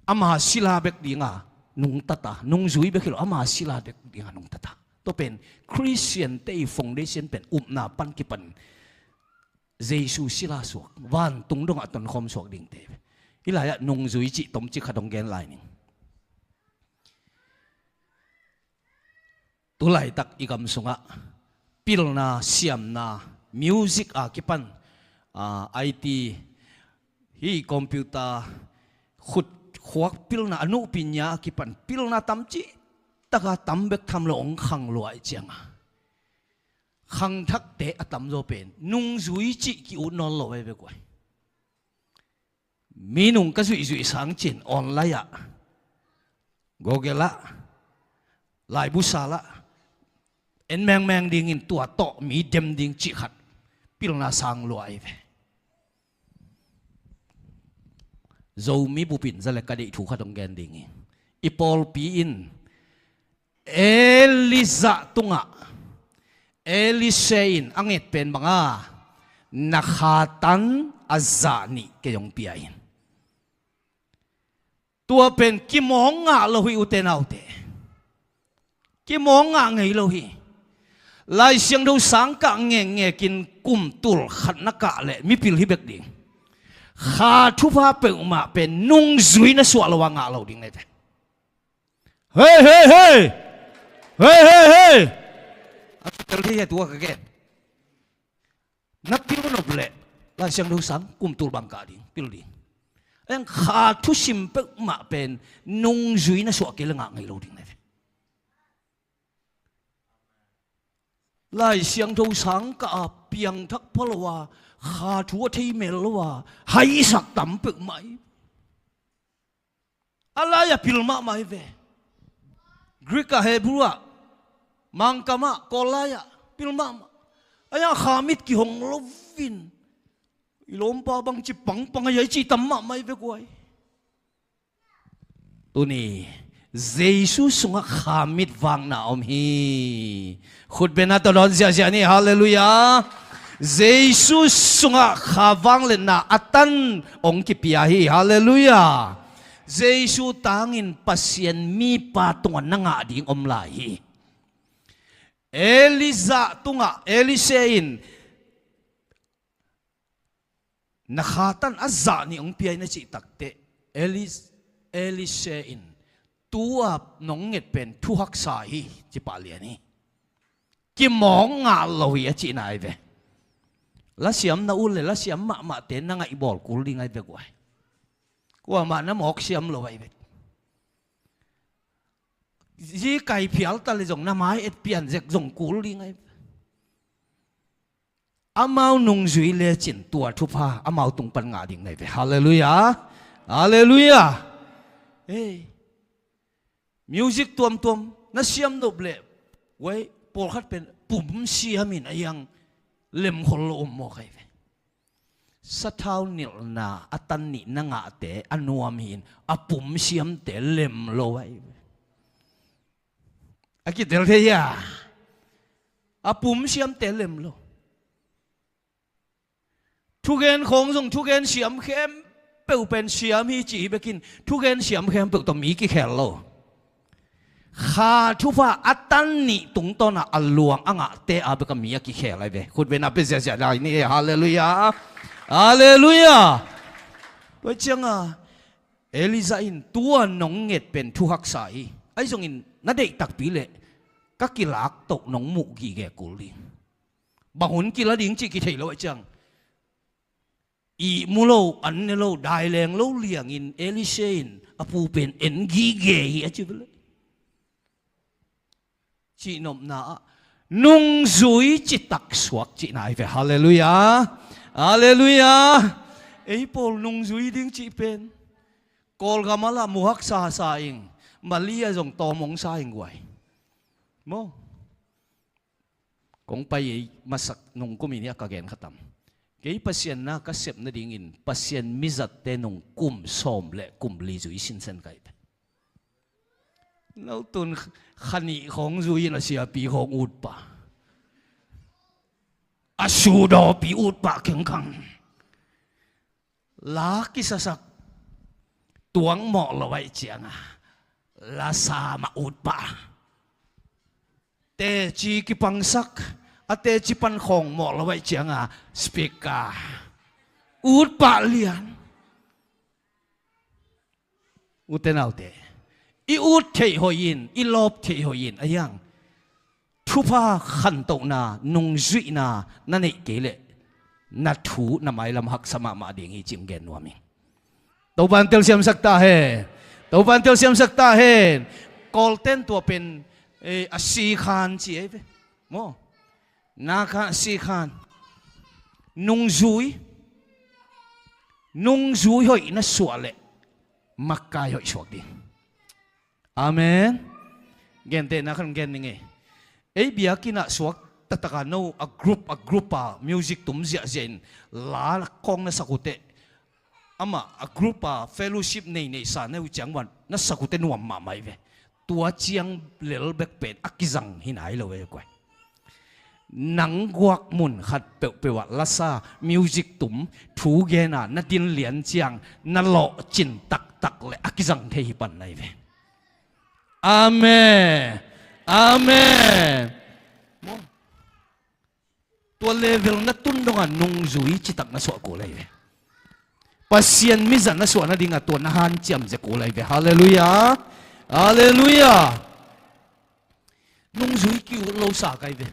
Ama sila bek dinga nungta ta. Nungzui bek hi lo, ama sila bek dinga nungta ta. Tua pen Khristiante i foundation pen upna pan kipan Jesu sila suak, vantung dongah tonkhawm suak dingte. Hih lai-ah nungzui cih tomcik khat hong gen lai ning. Tulaitak i gam sungah pilna, siamna, music a kipan, ah, I T, hih computer, khut khuak pilna, a nuhpin nia a kipan pilna tamcih taka tam bek tham lo hong khang lua ih cianga, khangthakte a tamzaw pen nungzui cih ki-ut nawn lo veve guai. Mi nung ka zuihzuih sang cin online ah, Google ah, laibu sal ah en mengmeng dingin tua tawh mi dem ding cih khat pilna sang lua ahi ve. Zomi bupin za le ka deih thu khat hong gen ding hi. I pawlpi in Elijah tungah Elisha in a nget pen banga, na khatan a zah nih kei hong pia in. Tua pen kimawng ngah lo hi, ute naute. Kimawng ngah ngei lo hi. Lai Siangtho sangkah ngekngekin kum tul khat na kah leh mipil hi bek ding. Kha thupha peuhmah pen nungzui na suah lo a ngah lo ding na hi ve. Hei, hei, hei! Hei, hei, hei! A tel thei a tua ka gen. Na pil nop leh Lai Siangtho sang kum tul bang kah ding, pil ding. Eng kha thusim peuhmah pen nungzui na suah kei leh ngah ngei lo ding na hi ve. Lai Siangtho sang kah a piangthak pha lo a, kha thu a thei mel lo a, haisak tam peuhmah hi. A lai-ah pil mahmah hi ve. Greek ah, Hebrew ah, Mangkam ah, Kawl lai-ah pil mahmah. Ahi hang kha mit kihong loin, i lawmpa bangci pangpang ahi a, i cih tam mahmah hi ve guai. Tuni Jesu sungah kha mit vakna om hi. Khut bengin tawdawn ziahziah ni. Halleluiah. Jesu sungah kha vangliatna a tan hong kipia hi. Halleluiah. Jesu tangin Pasian mipa tungah na ngah ding om lai hi. Elijah tungah Elisha in, "Na kha tan a zah nih hong pia in," a cih takteh, Eli-, Elisha in, "Tua nong nget pen thu haksa hi," ci pah lian hi. Kimawk ngah lo hi a cihna ahi ve. Lasiam na ut leh lasiam mahmahte na ngaihbawl kul ding ahi ve guai. Kuamah na mawksiam lo ahi ve. Zi kai phial ta leh zong na mai et pian zek zong kul ding ahi ve. Amau nungzui lecin tua thupha amau tung pan ngah ding na hi ve. Halleluiah. Halleluiah. Hei, music tuamtuam na siam nop leh, wei, pawlkhat pen pum siamin a hiang lemkhol lo om mawk ahi ve. Sathau nilhna a tan nih na ngahte a nuam hi-in, a pum siamte lem lo ahi ve. A kitel thei hia? A pum siamte lem lo. Thugen khawng zong thugen siam khempeuh pen siam hi cih hi bekin, thugen siam khempeuh tawh mi kikhel lo. Kha thupha a tan nih tungtawnah a luang a ngahte a bek a mi a kikhel ahi ve. Khut bengin pia ziahziah lai ni. Halleluiah. Halleluiah. Tua ciangah Elijah in, "Tua nong nget pen thu haksa hi. Ahi zongin na deih takpi leh ka kilak toh nong muh gige kul ding. Bang hun kila ding cih kithei lo ahih ciang, ihmu lo, an ne lo, dai leng lo liangin Elisha in a pu pen en gige hi," a ci ve leh. Cihnopna ah nungzui citak suak cihna ahi ve. Halleluiah. Halleluiah. Ei pawl nungzui ding cih pen Kawlgam ah lah muhak sasa ing, Malay ah zong tawm hong sa ing guai. Maw? Kong pai ei masak nungkum in hiah ka gen khatam. Kei Pasian na ka sep nadingin Pasian mizatte nung kum sawm le kum li zui sinsen ka hi ve. No tun kha nih khawng zui in a siapi khawng ut pah, a sudawpi ut pah khengkhang. La kisasak tuang mawh lo ahih cianga lasa mah ut pah. Teci kipangsak, a teci pan khawng mawh lo ahih cianga speaker ut pah lian. Ute naute, i ut theih hoih in, i lawp theih hoih in, a hiang thupha khantohna, nungzuihna na neih kei leh na thu na mailam haksa mahmah ding hi cih hong gen nuam ing. Topa'n telsiamsak ta hen. Topa'n telsiamsak ta hen. Kawlte'n tua pen, eh, a sikhan ci ei ve. Maw? Nakha sikhan. Nungzui. Nungzui hoih na suah leh makai hoih suak ding. Amen. Gentehna khat gen ning ei. Ei biakinn ah suak taktaka no a group a group a music tum ziahziah in la kawng na sak uh teh, amah a group a fellowship neinei sa na uh ciang wan na sak uh teh nuam mahmah hi ve. Tua ciang lel bek pen a kizang hi nai lo ei guai. Nang guak mun khat peuhpeuh ah lasa, music tum, thu gen a na din lian ciang na lawhcin taktak leh a kizang thei hi pan na hi ve. Amen. Amen. Maw? Tua level na tun dongah nungzui citak na suah kul ahi ve. Pasian mizat na suah nadingah tua na hanciam zia kul ahi ve. Halleluiah. Halleluiah. Nungzui ki-ut lo sa ka hi ve.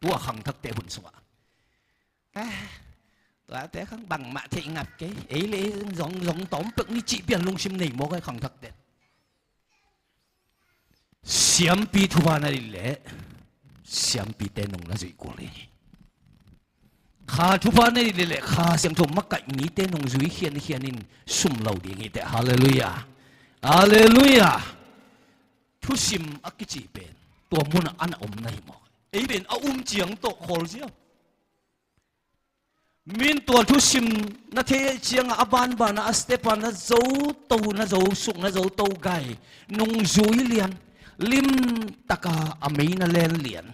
Tua khangthakte hun sungah, ah, tuate khang bangmah theih ngap kei, ei le ei zong zong tawm pek ni cih pian lungsim nei mawk a, khangthakte. Siampi thupha na din leh siampite nong na zuih kul hi. Kha thupha nei leh leh Kha Siangtho makaih mite nong zui khiankhian in sum lo ding hi teh. Halleluiah. Halleluiah. Thusim a kici pen tua munah a na om na hi mawk. Ei pen a um ciang tawh khawl ziau. Min tua thusim na thei ciangah a banbanah a step a na zo to, na zo suk, na zo to gai nung zui lian, limtaka a mei na len lian.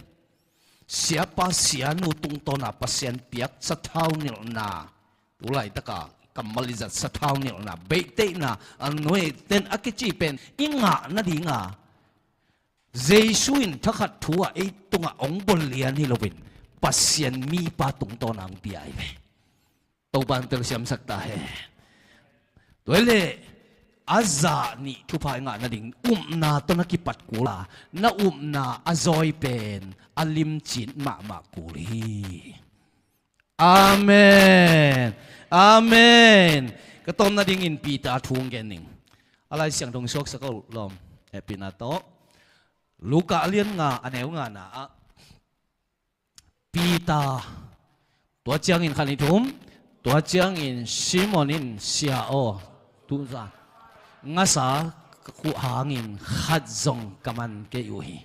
Siapa sianu tungtawna Pasian piak sathau nilhna, tu laitaka kammal i zat sathau nilhna, beihtheihna, anointing a kici pen i ngah nadinga Jesu in thakhat thu ah ei tungah hong bol lian hi loin Pasian mipa tungtawn a hong pia hi ve. Topa in telsiamsak ta hen. Tua hi leh a zah nih thupha i ngah nading upna tawh na kipat kul a, na upna a zawi pen a limcin mahmah kul hi. Amen. Amen. Ka tawpna dingin Peter thu hong gen ning. A Lai Siangtho suaksak uh lawm. Hehpihna tawh Luka a lian nga a neu ngana ah Peter, tua ciangin khan i thum, tua ciangin Simon in, Sia aw, tu zah ngasa ka khuh hangin khat zong ka man kei uh hi.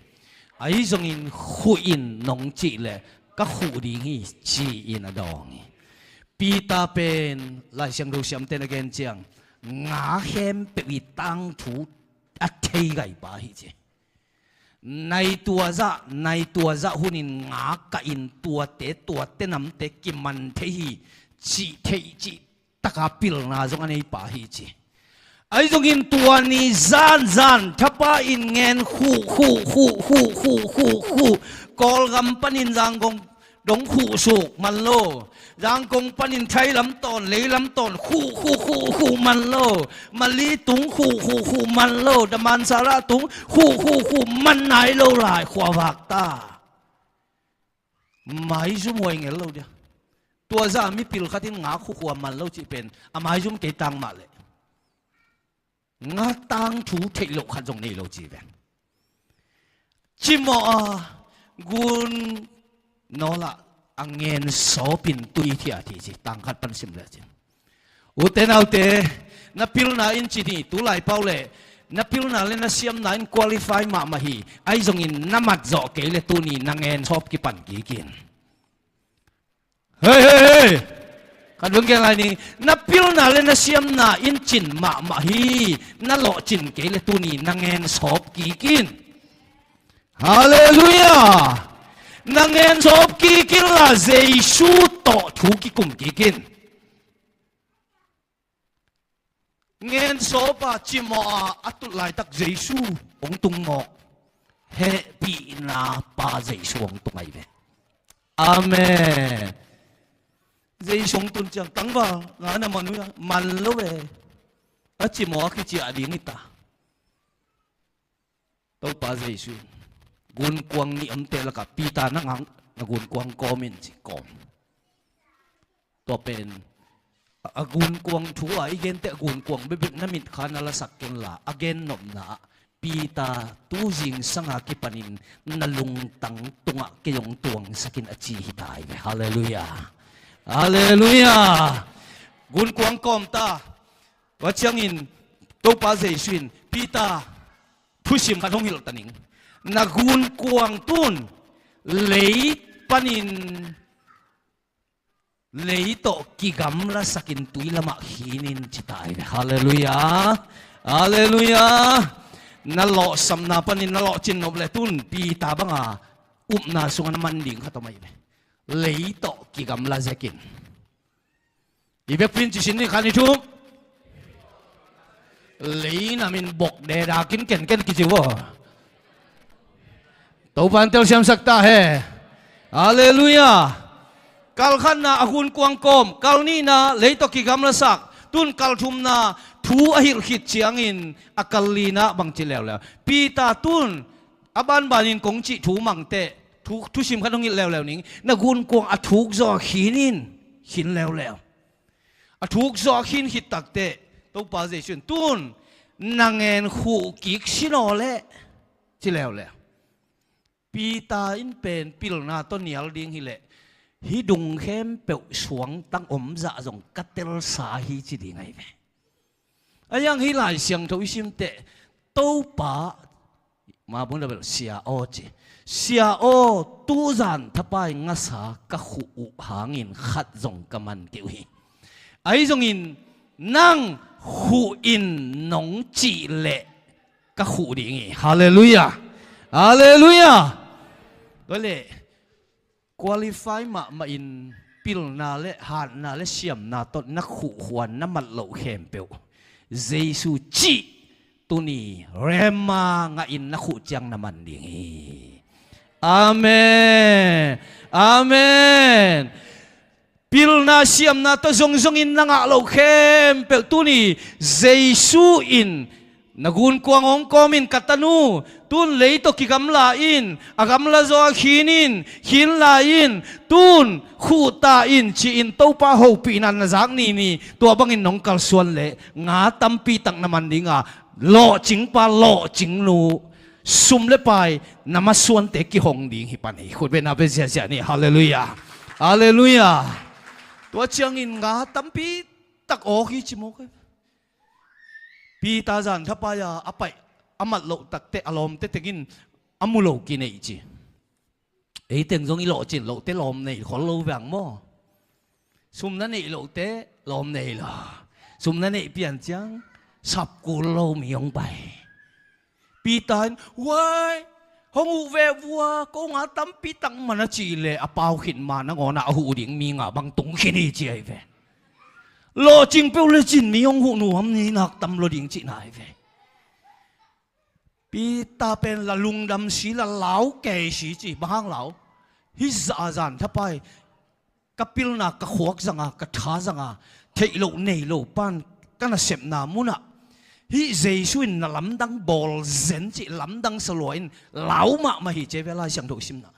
Ahi zongin khuh in nong cih leh ka khuh ding hi, ci-in a dawng hi. Peter pen Lai Siangtho siamte'n a gen ciang nga khempeuh i tangthu a thei gaipa hi ci. Nai tua zah, nai tua zah hunin nga kah in tuate, tuate namte kiman thei hi, cih theih cih taka pilna zong a neipa hi ci. Ahi zongin tua ni zanzan thapa in ngen khuh, khuh, khuh, khuh, khuh, khuh, khuh. Kawlgam panin Zangkong dong khuhsuk man lo. Zangkong panin thailam tawn, leilam tawn, khuh, khuh, khuh, khuh man lo. Mali tung khuh, khuh, khuh man lo. Damansara tung khuh, khuh, khuh man nai lo lai, khuavak ta. Maizum huai ngel lo dia. Tua zah mipil khat in nga khuh, khuh a man lo cih pen a maizum kei tang mah leh. Nga tangthu theih loh khat zong nei lo ci ve. Cimawh a gun nawlah a ngen sawpin tui thiat hi ci, tang khat pan sim leh ci. Ute naute, na pilna in ci ni, tu lai pau leh na pilna le na siamna in qualify mahmah hi. Ahi zongin na mat zawh kei leh tuni na ngen sawp kipan kik in. Hei, hei, hei. Kan vun gen lai ni. Na pilna le na siamna in cin mahmah hi. Na lawhcin kei leh tuni na ngen sawp kik in. Halleluiah. Na ngen sawp kik in la Jesu tawh thu kikum kik in. Ngen sawp a, cimawh a, a tut laitak Jesu hong tung mawk. Hehpihna Pa Jesu hong tung ahi ve. Amen. Jesu hong tun ciang tangval nga na man uh hia, man lo ve. A cimawh a kiciah ding hi ta. Topa Jesu in gunkuang nih omte lakah Peter, nang hang na gunkuang kawm in ci, kawm. Tua pen a gunkuang thu a i gente a gunkuang bekbek na mitkha na lasak ken la, a gennopna ah Peter, tu zingsang a kipanin na lungtang tungah kei hong tuangsak in a ci hi ta hi ve. Halleluiah. Halleluiah. Gunkuang kawm ta. Tua ciangin Topa Jesu in Peter, thusim khat hong hilh ta ning. Na gunkuang tun lei panin lei tawh kigamlasakin tui lamah khin in ci ta hi ve. Halleluiah. Halleluiah. Na lawhsamna panin na lawhcin nop leh tun Peter banga upna sungah na man ding khat om ahi ve. Lei tawh kigamla zekin. I vekpi in ci sin ni, khan i thum. Lei nam in bok dedakin kenken kici uh aw. Topa in telsiamsak ta hen. Halleluiah. Kal khatna a gunkuang kawm, kal nihna lei tawh kigamlasak, tun kal thumna thu a hilh khit ciangin a kal lina bang ci leuleu. Peter, tun a banbanin kong cih thu mang teh, thu, thusim khat hong hilh leuleu ning. Na gunkuang a thuk zaw khin in, khin leuleu. A thuk zaw a khin khit takteh Topa Jesu in tun na ngen khuh kik sin aw leh ci leuleu. Peter in pen pilna tawh nial ding hileh, hih dung khempeuh suangtang omzah zong ka telsa hi ci ding ahi ve. A hiang hih Lai Siangtho i simteh, Topa, mabung dabel Sia aw ci. Sia aw, tuzan thapai ngasa ka khuh uh hangin khat zong ka man kei uh hi. Ahi zongin nang khuh in nong cih leh ka khuh ding hi. Halleluiah. Halleluiah. Tua leh qualify mahmah in pilna le hatna le siamna tawh na khuhkhuan na mat loh khempeuh Jesu cih tuni rema ngah in na khuh ciang na man ding hi. Amen. Amen. Pilna siamna tawh zongzongin na ngah loh khempeuh tuni Jesu in na gunkuang hong kawmin ka tanu tun lei tawh kigamla in, a gamla zaw a khin in, khinla in, tun khuhta in ci-in Topa hopihna na zak nini, tua bangin nong kalsuan leh nga tampi tak na man dinga, lawhcingpa lawhcingnu, sum le pai na masuante kihong ding hi pan hi. Khutbetna pia ziahziah ni. Halleluiah. Halleluiah. Tua ciangin nga tampi tak awk hi ci mawk hi. Peter zan thapai-a a paih a mat loh takteh a lawmte tengin a mu lo kineih ci. Ei teng zong i lawhcin lohte lawm nei khol lo veng maw? Sum na neih lohte lawm nei lo. Sum na neih pian ciang sap kul lo mi hong pai. Peter in, "Huai, hong huh ve vua, ko nga tampi tak man a cih leh a pau khit ma nangawn ah a huh ding mi nga bang tung khin hi," ci ahi ve. Lawhcing peuh le cin mi hong huh nuam ni nak tam lo ding cihna ahi ve. Peter pen la lungdam si, la lau kei si ci, bang hang lau? Hih zah a zan thapai ka pilna, ka khuak zanga, ka tha zanga, theih loh nei lo pan ka nasepna munah hih Jesu in na lamdang bawl zen cih lamdang salua in lau mahmah hi ci ve Lai Siangtho simna.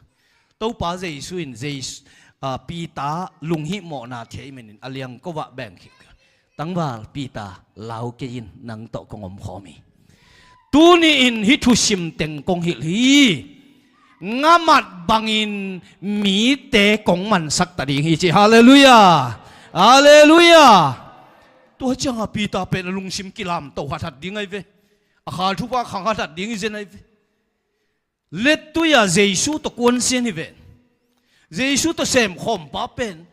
Topa Jesu in Jesu, ah, Peter lunghihmawhna thei menin a liangko ah bengkhia. Tangval Peter, lau kei in, nang tawh kong omkhawm hi. Tuni in hih thusim teng kong hilh hi. Nga mat bangin mite kong mansak ta ding hi ci. Halleluiah. Halleluiah. Tua cianga Peter pen a lungsim kilamto hathat ding ahi ve. A kha thupha khang hathat ding hi zen ahi ve. Lettui-a Jesu tawh kuansian hi ve. Jesu tawh semkhawmpa pen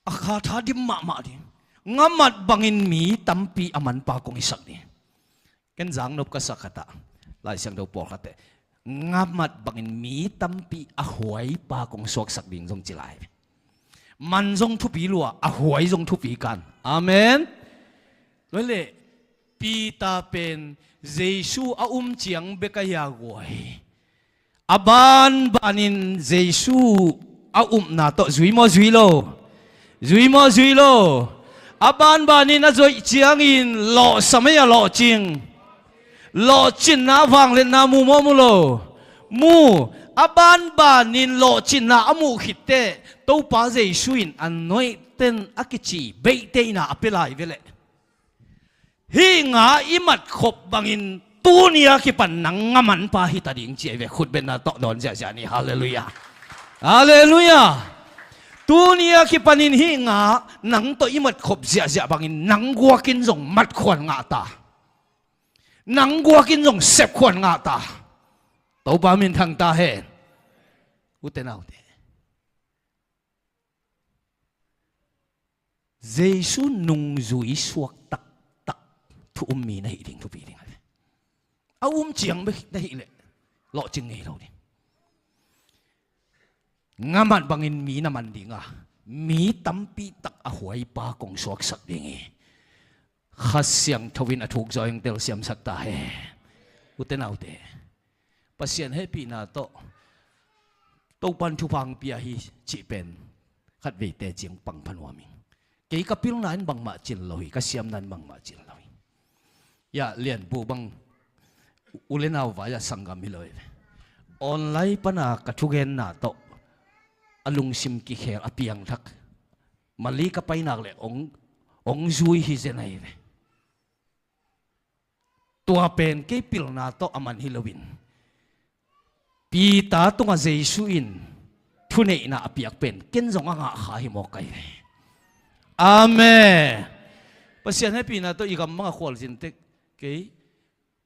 a kha tha dim mahmah ding. Nga mat bangin mi tampi a manpa kong hisak ding. Ken zangnop ka sak khatah Lai Siangtho pawlkhatteh, nga mat bangin mi tampi a huaipa kong suaksak ding zong ci lai. Man zong thupi lua, a huai zong thupi kan. Amen. Tua leh Peter pen Jesu a um ciang bek a hia guai? A banbanin Jesu a upna tawh zui maw zui lo? Zui maw zui lo? A banbanin a zoih ciangin lawhsam ei a lawhcing? Lawhcinna, vangliatna mu maw mu lo? Mu. A banbanin lawhcinna a muh khitteh Topa Jesu in anointed a kici beihte in a pia lai ve leh. Hih nga i matkhop bangin tuni a kipan nang nga manpa hita ding ci ahi ve. Khutbetna tawh dawn ziahziah ni. Halleluiah. Halleluiah. Tuni a kipanin hih nga nang tawh i matkhop ziahziah bangin nang guakin zong matkhuan ngah ta. Nang guakin zong sepkhuan ngah ta. Topa minthang ta hen. Ute naute, Jesu nungzui suak taktak thu um mi na hih ding thupi ding a ve. A um ciang bek na hih leh lawhcing ngei lo ding. Nga mat bangin mi na man ding a, mi tampi tak a huaipa kong suaksak ding hi. Kha Siangtho in a thuk zaw hong telsiamsak ta hen. Ute naute, Pasian hehpihna tawh Topan thupha hong pia hi cih pen khatveite ciang pang pha nuam ing. Kei ka pilna in bangmah cil lo hi, ka siamna in bangmah cil lo hi. Ya, Lianpu bang u le nau vai-ah sanggam hi lo hi ve. Online pana ka thugenna tawh a lungsim kikhel a piangthak Mali ka painak le ong, ong zui hi zen ahi ve. Tua pen kei pilna tawh a man hi loin, Peter tungah Jesu in thuneihna a piak pen ken zong a ngah kha hi mawk ai ve. Amen. Pasian hehpihna tawh i gam bang a khualzin tek kei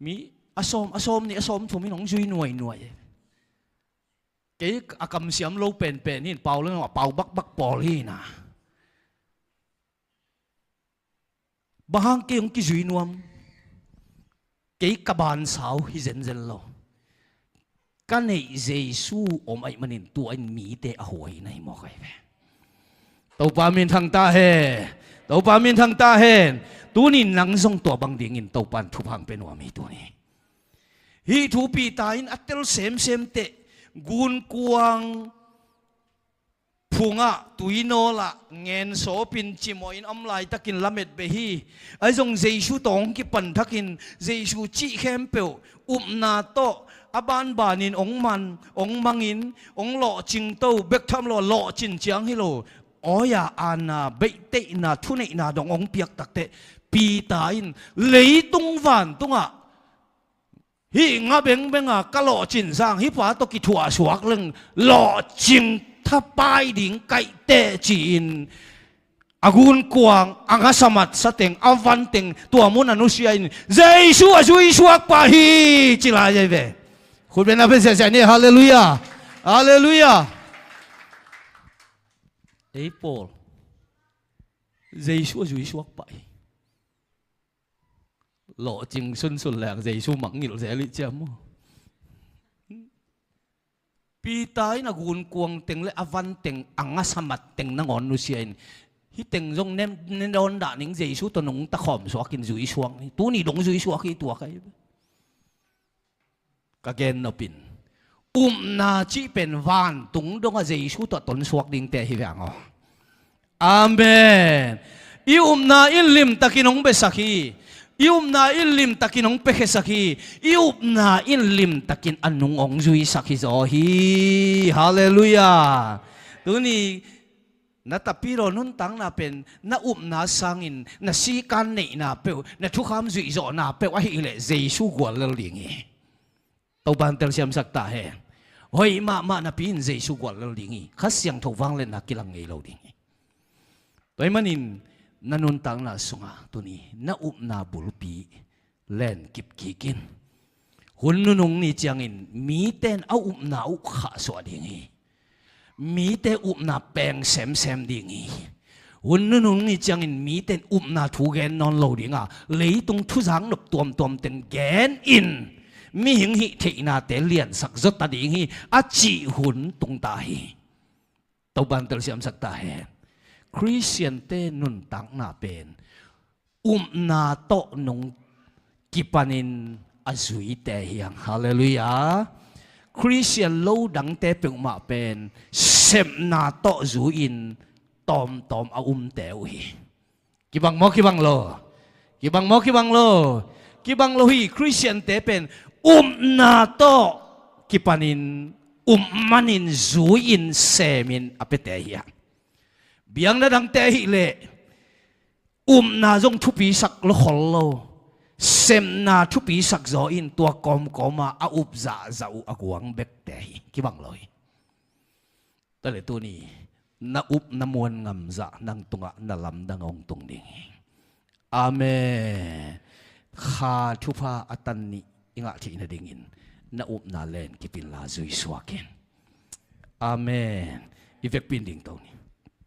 mi a sawm, a sawm nih, a sawm thum in hong zui nuainuai. Kei a kamsiam lo penpen hi in, pau le a pau bakbak pawl hi na. Bang hang kei hong kizui nuam? Kei ka bansau hi zenzen lo. Ka neih Jesu om ahih manin tua in mite a huai na hi mawk ai ve. Topa minthang ta hen. Topa minthang ta hen. Tunin nang zong tua bang dingin Topa in thupha hong pia nuam hi tuni. Hih thu Peter in a tel semsem teh, gunkuang phungah, tuinawlah ngensawpin cimawhin om laitakin lamet beh hi. Ahi zong Jesu tawh hong kipan thakin Jesu cih khempeuh upna tawh a banbanin hong man, hong mangin, hong lawhcing to, bek tham lo a lawhcin ciang hi lo. Awi-a aana, beihtheihna, thuneihna dong hong piak takteh Peter in leitung vantungah hih nga bengbeng a ka lawhcin sang, hih pa tawh kithuahsuak leng lawhcing thapai ding kaih teh ci-in a gunkuang, a ngasamat sateng, a vanteng tua mun a nusia in Jesu a zuisuak pah hi ci lai ai ve. Khutbetna pia siasia ni. Halleluiah. Halleluiah. Ei pawl, Jesu a zuisuak pah hi. Lawhcing sunsun leng Jesu mangngilh zel ih ciam maw? Peter in a gunkuang teng le a vanteng, a ngasamat teng nangawn nusia in, hih teng zong ne dawn dah ning, Jesu tawh nungta khawm suakin zuisuak ni. Tuni dong zuisuak hi tuak ai. Ka gen nopin, upna cih pen vantung dongah Jesu tawh tonsuak dingte hi veng aw. Amen. I upna in limtakin hong besak hi. I upna in limtakin hong piakhiasak hi. I upna in limtakin a nung hong zuisak hi zaw hi. Halleluiah. Tuni na tapidaw nuntakna pen na upna sangin na sikan neihna peuh, na thukham zuihzawhna peuh ahih leh Jesu guallel ding hi. Topa in telsiamsak ta hen. Hoih mahmah napi in Jesu guallel ding hi. Kha Siangtho vangliatna kilang ngei lo ding hi. Tua ahih manin na nuntakna sungah tuni na upna bulpi len kipkik in. Hun nunung ni ciangin mite in a upna uh khahsuah ding hi. Mite upna peng semsem ding hi. Hun nunung ni ciangin mite in upna thu gen nawn lo ding a, leitung thuzak nop tuamtuam teng gen in mihing hih theihnate liansak zaw ta ding hi, a cih hun tung ta hi. Topa in telsiamsak ta hen. Khristiante nuntakna pen upna tawh nung kipanin a zuite hi hang. Halleluiah. Khristian lo dangte peuhmah pen sepna tawh zui-in tawmtawm a umte uh hi. Kibang maw, kibang lo? Kibang maw, kibang lo? Kibang lo hi. Khristiante pen upna tawh kipanin, up manin, zui-in, semin a piate hi hang. Biakna dangte ahih leh upna zong thupisak lo khol lo. Sepna thupisak zaw in tua kawmkawma a up zahzah uh a guang bekte hi. Kibang lo hi. Tua leh tuni na up na muan ngamzah nang tungah na lamdang hong tung ding hi. Amen. Kha thupha a tan nih i ngah theih nadingin na upna len kipin la zuisuak in. Amen. I vekpi in dingto ni.